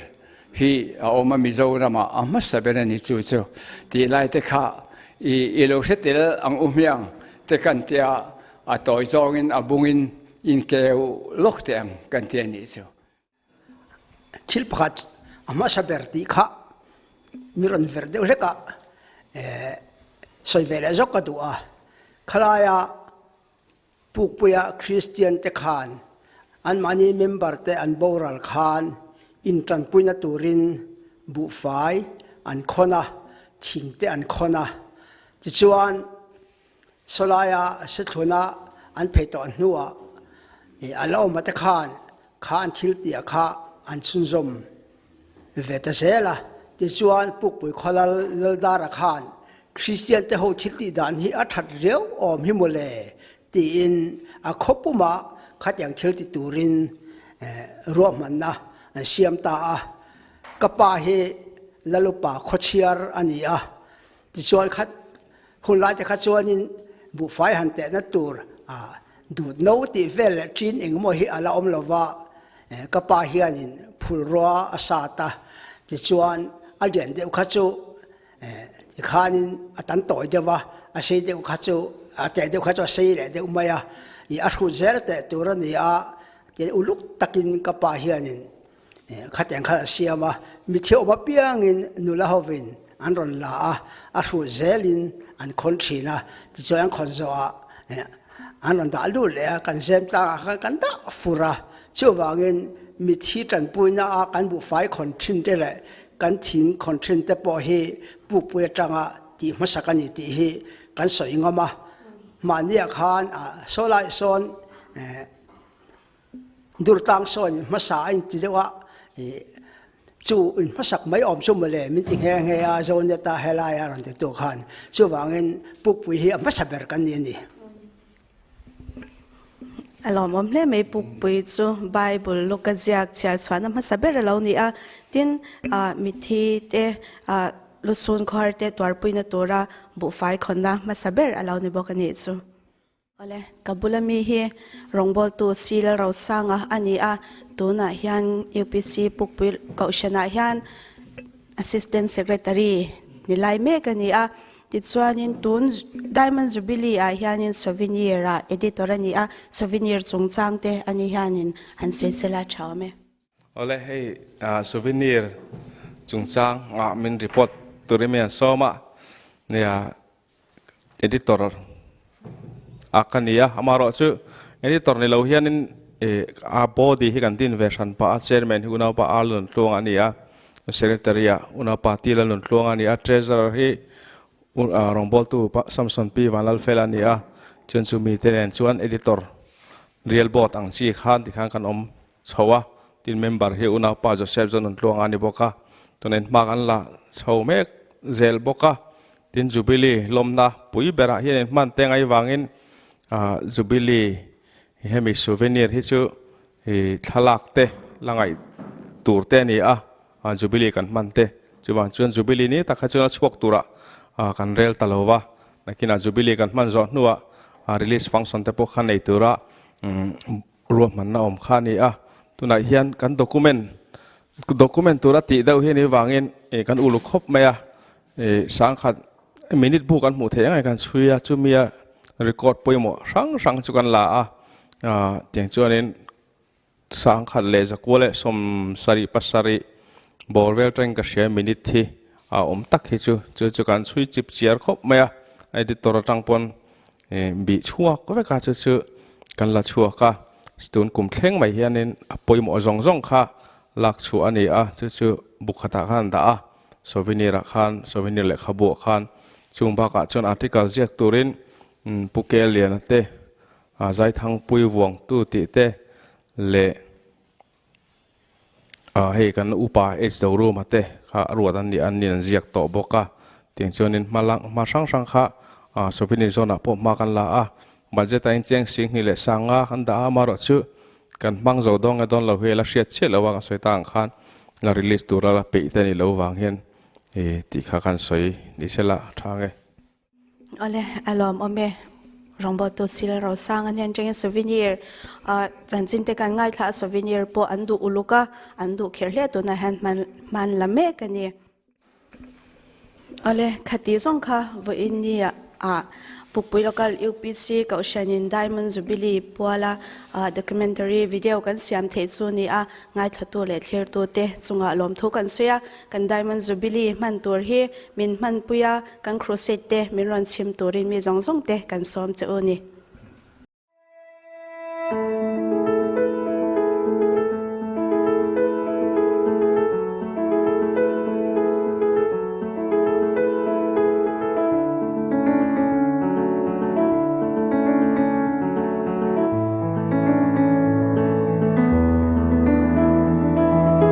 hi a awm a, Mizoramah a hmasa ber a ni chu chu tih lai te kha. I i lo hre tel ang u hmiang te kan tia a tawi zawngin a bungin in keu lawk teh ang kan ti a nih chu. Thil pakhat a hmasa ber tih kha mi rawn ver deuh hlek a, sawi ve leh zawk ka duh a. Khalaia Pukpuia Kristian te khan anmahni member te an boral khan intanpuina turin buhfai an khawn a, thing te an khawn a. Tichuan Sawlaia Sethluna an phei tawh hnuah a la awm ate khan kha an thil tih kha an chhunzawm ve ta zel a. Tichuan Pukpui Khawlal Laldara khan Kristian te ho thil tih dan hi a that riau awm hi mawle tiin a khaw pumah khatiang thil ti turin ruahmanna an siam ta a. Ka pa hi Lalupa Khawchhiar a ni a, tichuan khat Hun lai te kha chuanin buhfai han tehna tur dut no tih vel leh ṭin engemaw hi a la awm lo va, ka pa hianin phulrua a sat a, tichuan a lian deuh kha chu tikhanin a tan tawi deuh a, a sei deuh kha chu a teh deuh kha chu a sei leh deuh mai a, ih a hrut zel teh tur a ni a, tin uluk takin ka pa hianin Khatiang khan a siam a, mitthi awm apiangin nula hovin an rawn la a, a hrut zelin an khawn thin a, tichuan an khawn zawhah an rawn dah lut leh a, kan zem tlangah khan kan dah fur a, chuvangin mitthi tanpuina a kan buhfai khawn thin te leh kan thing khawn thin te pawh hi pukpui atanga tih hmasak a ni tih hi kan sawi ngam a, mahniah khan saw lai sawn Durtlang sawn hmasa a inti deuh a, ih chu in hmasak mai awm chu mawle min ti nghe nghe a, Zoneta helai a rawn ti tu khan chuvangin Pukpui hi a hmasa ber kan ni a ni. A lawmawm hle mai Pukpui chu Bible luka ziak chhiar chhuahna hmasa ber a lo ni a, tin ah mithi te ah lusun khawhar te tuarpuina tura buhfai khawnna hmasa ber a lo ni bawk a nih chu. Awle, ka bula mi hi rawngbawltu Si Lalrosanga a ni a, tunah hian UPC Pukpui Kohhranah hian Assistant Secretary ni lai mek a ni a, tichuanin tun Diamond Jubilee ah hianin Souvenir ah Editor a ni a, Souvenir chungchang te ani hianin han sawi sela tha awm e. Awle hei souvenir chungchang ah min report turin mi an sawm a, nia editor a ka ni a, amaherawh chu editor ni lo hianin ih a body hi kan din ve hran pah a, chairman hi unaupa Arl Nuntluanga a ni a, secretary ah unaupa Tila Nuntluanga a ni a, treasurer hi rawngbawltu Samson Pi Vanlalfela a ni a, chuan chu mite nen chuan editor real board ang chi khan tikhan kan awm chho a, tin member hi unaupa Joseph John Nuntluanga a ni bawk a, tunah hma kan la chho mek zel bawk a, tin Jubilee lawmna pui berah hian in hman te ngai vangin ah Jubilee hemi souvenir hi chu ih thlalak te la ngaih tur te a ni a, ah Jubilee kan hman te chuvang chuan Jubilee ni tak kha chuan a chhuak turah ah kan rel ta lo va, nakinah Jubilee kan hman zawh hnuah ah release function te pawh kha nei tura umm Ruahmanna awm kha a ni a, tunah hian kan document document tura tih deuh hi a nih vangin ih kan uluk khawp mai a, ih sangkhat minute bu kan hmuh theih ang e kan chhui a, chumia record pawimawh hrang hrang chu kan la a, ah tiang chuanin sangkhat leh zakua leh sawm sarih pasarih bawr vel tangin ka hria minute hi a awm tak hi chu chu chu kan chhui chip chiar khawp mai a, editor atang pawn Ih bih chhuak vek a chu chu kan la chhuak a tun kum thleng mai hianin a pawimawh zawng zawng kha lak chhuah a ni a chu chu bu khatah khan an dah a souvenir ah khan souvenir lehkhabu ah khan chung bakah chuan article ziak turin Pu Keliana te Zaithangpui Vuangtu tih te leh Ah hei kan upa H Doruma te kha a ruat an nih an nin an ziak tawh bawk a, tiang chuanin hma lang hma hrang hrang kha ah souvenir zone ah pawh hma kan la a, budget ah incheng Singhnih leh Sanga kan dah a, amaherawh chu kan hmang zo dawn nge dawn lo hi a la hriat chiah lo a, ka sawi tak ang khan la release tura la peih te a nih loh vang hian ih tih kha kan sawi ni sela tha nge. Awle, a lawmawm e. Rawngbawltu Sil Rosang a hnen atangin souvenir ah chanchin te kan ngaithla a, souvenir pawh an duh uluk a, an duh kher hle tunah hian hman hman la mek a ni. Awle, khati zawng kha vawiin ni ah Pukpui Local UPC Kohhranin Diamond Jubilee puala documentary video kan siam theih chu ni a, ngaithlatu leh thlirtu te chungah lawmthu kan sawi a, kan Diamond Jubilee hman tur hi min hmanpui a, kan crusade te min rawn chhim turin mi zawng zawng te kan sawm che u ni.